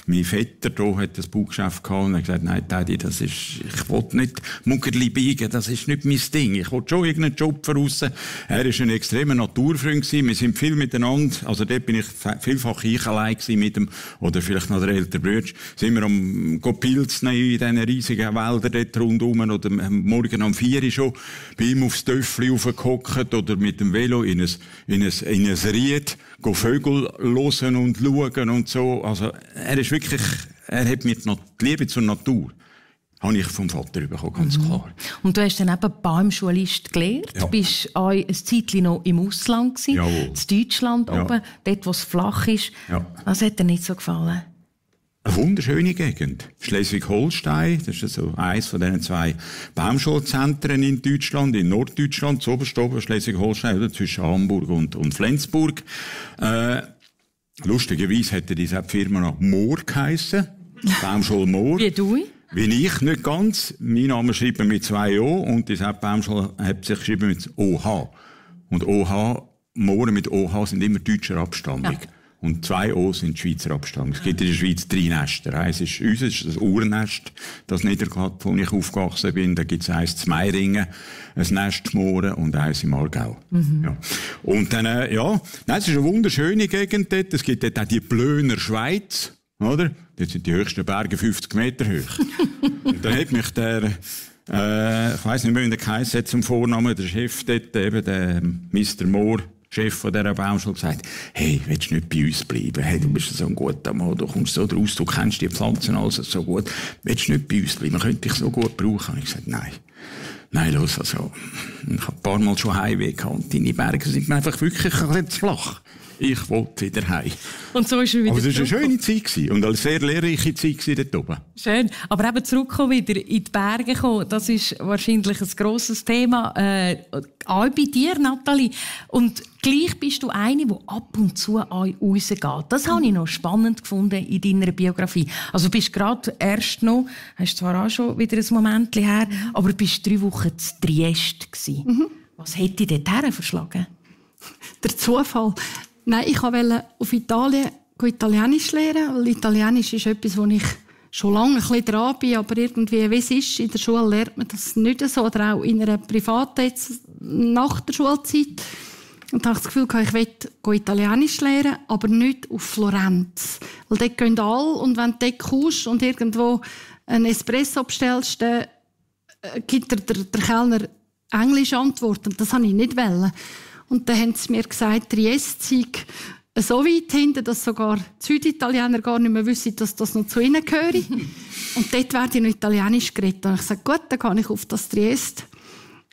mein Vetter da hat das Baugeschäft gehabt und er hat gesagt, nein, Teddy, ich will nicht Muckerli biegen, das ist nicht mein Ding. Ich will schon irgendeinen Job voraus. Er war ein extremer Naturfreund gewesen. Wir sind viel miteinander, also dort bin ich vielfach ich allein gewesen mit dem, oder vielleicht noch der ältere Bruder, sind wir am Pilzen in diesen riesigen Wäldern dort rundherum oder morgen am 4 schon bei ihm aufs Töffli raufgehockt oder mit dem Velo in ein Ried Vögel hören und schauen und so. Also, er hat mir die Liebe zur Natur habe ich vom Vater bekommen, ganz klar. Und du hast dann eben Baumschulist gelernt. Ja. Du bist auch ein Zeitchen noch im Ausland gewesen, in Deutschland oben, dort wo es flach ist. Ja. Was hat dir nicht so gefallen? Eine wunderschöne Gegend. Schleswig-Holstein, das ist also eines von diesen 2 Baumschulzentren in Deutschland, in Norddeutschland, zuoberst oben Schleswig-Holstein, oder, zwischen Hamburg und Flensburg. Lustigerweise hätte diese Firma noch Mohr geheissen. Baumschule Mohr. Wie du? Wie ich, nicht ganz. Mein Name schreibt man mit 2 O und diese Baumschule hat sich geschrieben mit OH. Und OH, Mohren mit OH sind immer deutscher Abstammung. Ja. Und 2 O sind Schweizer Abstammung. Es gibt in der Schweiz 3 Nester. Eins ist unseres, das Urnest, das Niederglatt, wo ich aufgewachsen bin. Da gibt es eins zu Meiringen, ein Nest Mohren und eins im Aargau. Ja. Und dann, nein, es ist eine wunderschöne Gegend dort. Es gibt dort auch die Plöner Schweiz, oder? Dort sind die höchsten Berge 50 Meter hoch. Und dann hat mich der, ich weiss nicht mehr, wie der geheissen hat zum Vornamen, der Chef dort, eben der Mr. Mohr, Chef von dieser Baumschule, gesagt, hey, willst du nicht bei uns bleiben? Hey, du bist so ein guter Mann, du kommst so draus, du kennst die Pflanzen also so gut. Willst du nicht bei uns bleiben? Man könnte dich so gut brauchen. Und ich gesagt, nein. Nein, los, also, ich habe ein paar Mal schon Heimweh gehabt und deine Berge sind mir einfach wirklich ein bisschen zu flach. Ich wollte wieder heim. Und so ist er wieder aber es war eine schöne Zeit und eine sehr lehrreiche Zeit dort oben. Schön. Aber eben zurückkommen wieder in die Berge kommen, das ist wahrscheinlich ein grosses Thema. Auch bei dir, Nathalie. Und gleich bist du eine, die ab und zu rausgeht. Das habe ich noch spannend gefunden in deiner Biografie. Also du bist gerade erst noch, hast zwar auch schon wieder ein Moment her, aber du bist 3 Wochen zu Triest gewesen. Was hat dich dorthin verschlagen? Der Zufall. Nein, ich wollte auf Italien Italienisch lernen, weil Italienisch ist etwas, wo ich schon lange ein bisschen dran bin, aber irgendwie, wie es ist, in der Schule lernt man das nicht so, oder auch in einer privaten nach der Schulzeit. Und da habe ich das Gefühl, ich will Italienisch lernen, aber nicht auf Florenz. Weil dort gehen alle, und wenn du dort kommst und irgendwo einen Espresso bestellst, dann gibt der Kellner englische Antworten. Das wollte ich nicht. Und dann haben sie mir gesagt, Triest sei so weit hinten, dass sogar die Süditaliener gar nicht mehr wissen, dass das noch zu ihnen gehöre. Und dort werde ich noch Italienisch geredet. Und ich sagte, gut, dann gehe ich auf das Triest.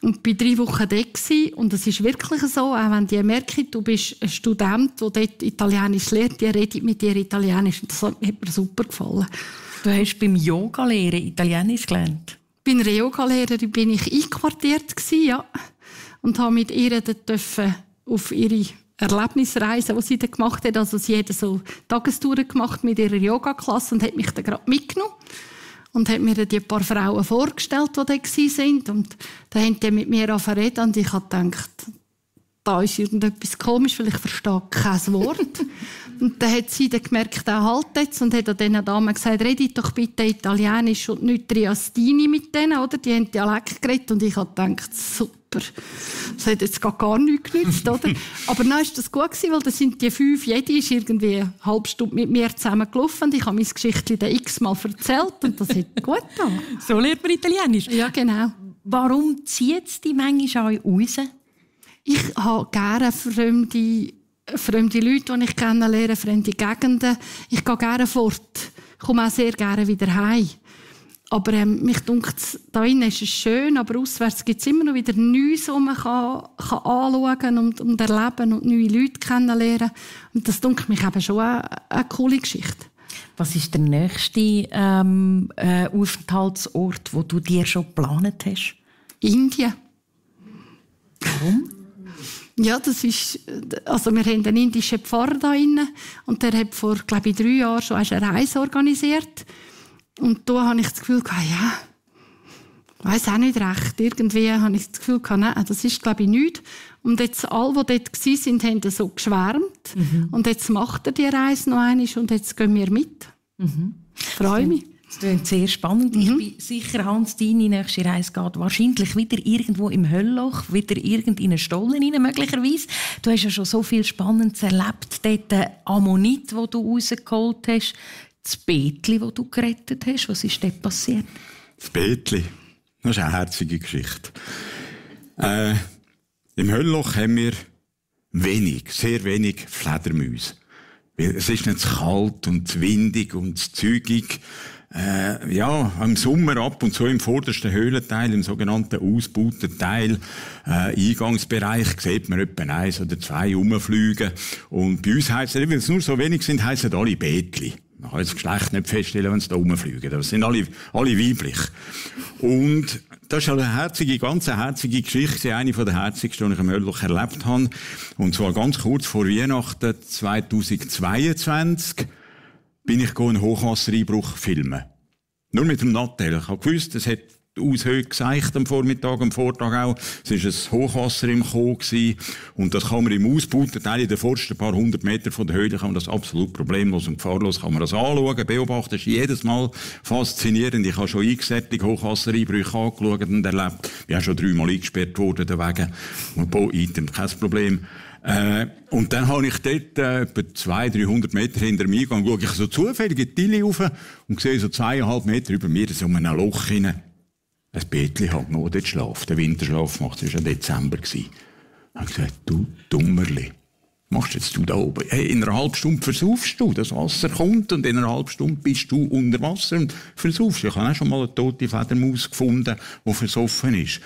Und bin 3 Wochen dort gewesen. Und es ist wirklich so, auch wenn die merken, du bist ein Student, der dort Italienisch lernt, die redet mit dir Italienisch. Und das hat mir super gefallen. Du hast beim Yoga-Lehren Italienisch gelernt? Bei einer Yoga-Lehrerin bin ich einquartiert gewesen, ja. Und habe mit ihr auf ihre Erlebnisreise, die sie dann gemacht hat, also sie hat so Tagestouren gemacht mit ihrer Yoga-Klasse und hat mich dann gerade mitgenommen und hat mir die paar Frauen vorgestellt, die da waren. Und dann haben die mit mir reden und ich habe gedacht, da ist irgendetwas komisch, weil ich verstehe kein Wort. Und dann hat sie dann gemerkt, er halt jetzt, und hat an diesen Damen gesagt, redet doch bitte Italienisch und nicht Triastini mit denen, oder? Die haben Dialekt geredet, und ich habe gedacht, super, das hat jetzt gar nichts genützt, oder? Aber dann war das gut gewesen, weil da sind die 5, jede ist irgendwie eine halbe Stunde mit mir zusammen gelaufen, und ich habe mein Geschichtchen dann x-mal erzählt, und das hat gut getan. So lernt man Italienisch? Ja, genau. Warum zieht es dich manchmal auch raus? Ich habe gerne fremde Leute, die ich kennenlerne, fremde Gegenden. Ich gehe gerne fort. Ich komme auch sehr gerne wieder heim. Aber mich dunkt, da innen ist es schön, aber auswärts gibt es immer noch wieder Neues, was man kann anschauen und erleben und neue Leute kennenlernen. Und das dunkt mich eben schon eine coole Geschichte. Was ist der nächste Aufenthaltsort, den du dir schon geplant hast? Indien. Warum? Ja, das ist, also wir haben einen indischen Pfarrer da drin, und der hat vor, glaube ich, 3 Jahren schon eine Reise organisiert. Und da habe ich das Gefühl gehabt, ja, ich weiss auch nicht recht. Irgendwie habe ich das Gefühl gehabt, nein, das ist, glaube ich, nichts. Und jetzt alle, die dort waren, haben so geschwärmt. Und jetzt macht er die Reise noch einmal, und jetzt gehen wir mit. Ich freue mich. Das klingt sehr spannend. Ich bin sicher, Hans, deine nächste Reise geht wahrscheinlich wieder irgendwo im Höllloch, wieder in einen Stollen rein, möglicherweise. Du hast ja schon so viel Spannendes erlebt. Dort den Ammonit, den du rausgeholt hast, das Betli, das du gerettet hast. Was ist dort passiert? Das Betli, das ist eine herzige Geschichte. Im Höllloch haben wir sehr wenig Fledermäuse. Es ist nicht zu kalt und zu windig und zu zügig. Im Sommer ab und zu im vordersten Höhlenteil, im sogenannten ausgebauten Teil, Eingangsbereich, sieht man etwa 1 oder 2 rumfliegen. Und bei uns heisst es, weil es nur so wenig sind, heissen alle Betli. Man kann das Geschlecht nicht feststellen, wenn sie da rumfliegen. Das sind alle weiblich. Und das ist eine ganz herzige Geschichte, eine der herzigsten, die ich im Höllloch erlebt habe. Und zwar ganz kurz vor Weihnachten 2022 bin ich einen Hochwassereinbruch filmen. Nur mit dem Nattel. Ich habe gewusst, es hat Aushöhe geseicht am Vormittag, am Vortag auch. Es war ein Hochwasser im Choo gewesen. Und das kann man im ausgebauten Teil in den vorsten paar 100 Meter von der Höhle, kann man das absolut problemlos und gefahrlos kann man das anschauen, beobachten. Das ist jedes Mal faszinierend. Ich habe schon eingesättigt Hochwassereinbrüche angeschaut und erlebt. Ich bin auch schon 3-mal eingesperrt worden deswegen. Und Item, kein Problem. Und dann habe ich dort, etwa 200-300 Meter hinter mir gegangen, schaue ich so zufällig in die Tille rauf und sehe so 2,5 Meter über mir, so in einem Loch hinein. Ein Betli hat noch dort schlafen, den Winterschlaf gemacht, das war ja Dezember. Ich habe gesagt, du Dummerli, machst jetzt du da oben? Hey, in einer halben Stunde versaufst du, das Wasser kommt und in einer halben Stunde bist du unter Wasser und versaufst. Ich habe auch schon mal eine tote Fledermaus gefunden, die versoffen ist.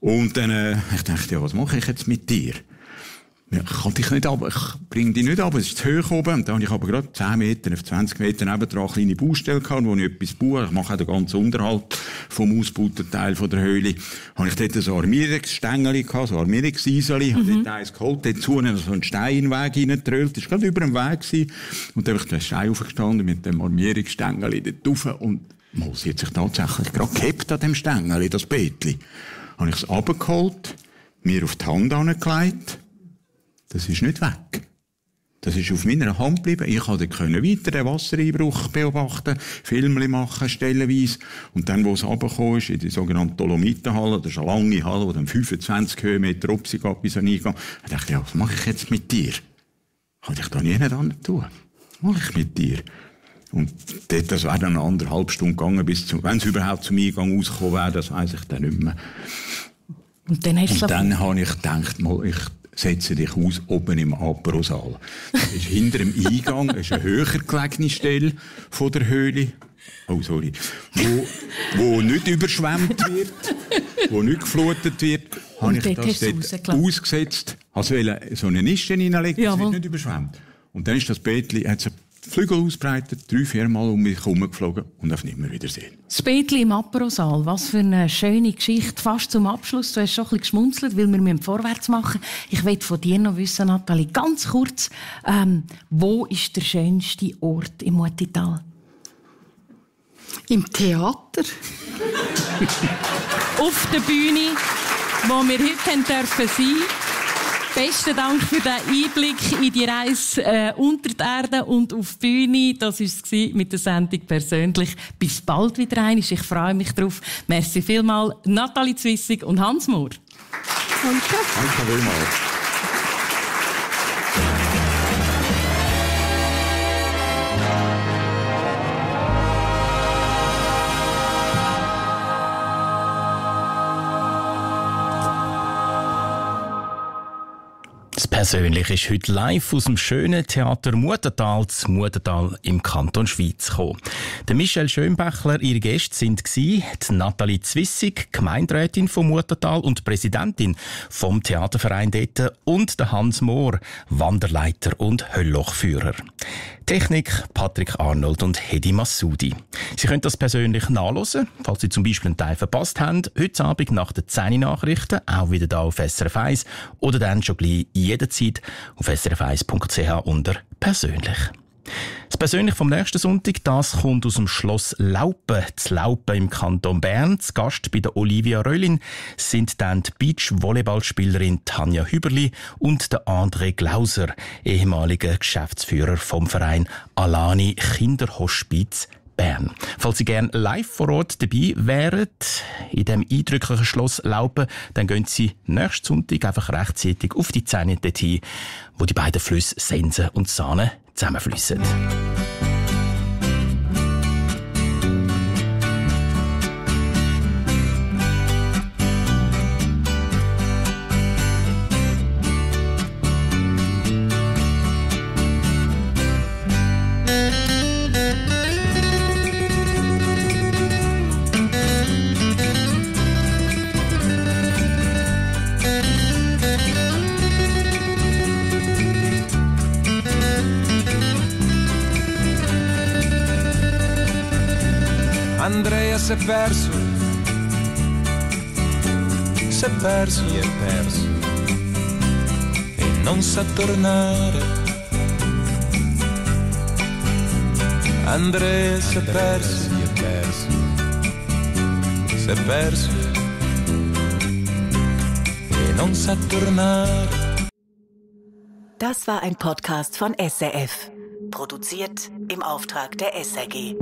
Und dann, ich dachte, ja, was mache ich jetzt mit dir? Ja, ich kann dich nicht ab, ich bringe dich nicht ab, es ist zu hoch oben. Und dann habe ich aber gerade 10 Meter, 20 Meter nebendran eine kleine Baustelle gehabt, wo ich etwas baue. Ich mache auch den ganzen Unterhalt vom ausgebauten Teil von der Höhle. Habe ich dort so Armierungsstängel gehabt, so Armierungseiseli, habe dort eins geholt, dort zu so einen Stein in den Weg reingetrüllt. Das war gerade über dem Weg gewesen. Und dann habe ich den Stein aufgestanden mit dem Armierungsstängel dort rauf. Und sie hat sich tatsächlich gerade gehabt an dem Stängel, das Betli. Habe ich es runtergeholt, mir auf die Hand angelegt. Das ist nicht weg. Das ist auf meiner Hand geblieben. Ich konnte weiter den Wassereinbruch beobachten, Filme machen, stellenweise. Und dann, wo es runtergekommen ist, in die sogenannte Dolomitenhalle, das ist eine lange Halle, die dann 25 Höhenmeter runter geht bis an den Eingang, da dachte ich, ja, was mache ich jetzt mit dir? Kann ich da nie anders tun? Was mache ich mit dir? Und dort, das wäre dann 1,5 Stunden gegangen, wenn es überhaupt zum Eingang rausgekommen wäre, das weiss ich dann nicht mehr. Und dann habe ich gedacht, ich setze dich aus oben im Apero-Saal. Das ist hinter dem Eingang, das ist eine höher gelegene Stelle von der Höhle. Oh, sorry. Wo nicht überschwemmt wird, wo nicht geflutet wird, habe ich das dort ausgesetzt. Also so eine Nische hineinlegen, das wird nicht überschwemmt. Und dann ist das Betli, hat sich Flügel ausbreitet, 3-4 Mal um mich herumgeflogen und auf nimmer wiedersehen. Das Betli im Apero-Saal, was für eine schöne Geschichte. Fast zum Abschluss, du hast schon ein bisschen geschmunzelt, weil wir vorwärts machen müssen. Ich will von dir noch wissen, Nathalie, ganz kurz, wo ist der schönste Ort im Mutital? Im Theater. Auf der Bühne, wo wir heute sein dürfen. Besten Dank für den Einblick in die Reise unter die Erde und auf die Bühne. Das war es mit der Sendung «Persönlich». Bis bald wieder einmal. Ich freue mich drauf. Merci vielmals, Nathalie Zwissig und Hans Mohr. Danke. Danke vielmals. Persönlich ist heute live aus dem schönen Theater Muethental zu Muethental im Kanton Schwyz gekommen. Der Michel Schönbächler, ihre Gäste sind die Nathalie Zwissig, Gemeinderätin von Muethental und Präsidentin vom Theaterverein dort, und der Hans Mohr, Wanderleiter und Hölllochführer. Technik Patrick Arnold und Hedi Massoudi. Sie können das persönlich nachhören, falls Sie zum Beispiel einen Teil verpasst haben, heute Abend nach den 10 Nachrichten, auch wieder da auf SRF 1 oder dann schon gleich jederzeit auf srf1.ch unter «Persönlich». Das Persönlich vom nächsten Sonntag, das kommt aus dem Schloss Laupen. Zu Laupen im Kanton Bern. Zu Gast bei der Olivia Röllin sind dann die Beach-Volleyballspielerin Tanja Hüberli und der André Glauser, ehemaliger Geschäftsführer vom Verein Alani Kinderhospiz Bern. Falls Sie gerne live vor Ort dabei wären, in dem eindrücklichen Schloss Laupen, dann gehen Sie nächsten Sonntag einfach rechtzeitig auf die 10 dorthin, wo die beiden Flüsse Sense und Sahne zusammenfliessen. Andrea si è perso, e non sa tornare. Andrea si è perso e non sa tornare. Das war ein Podcast von SRF, produziert im Auftrag der SRG.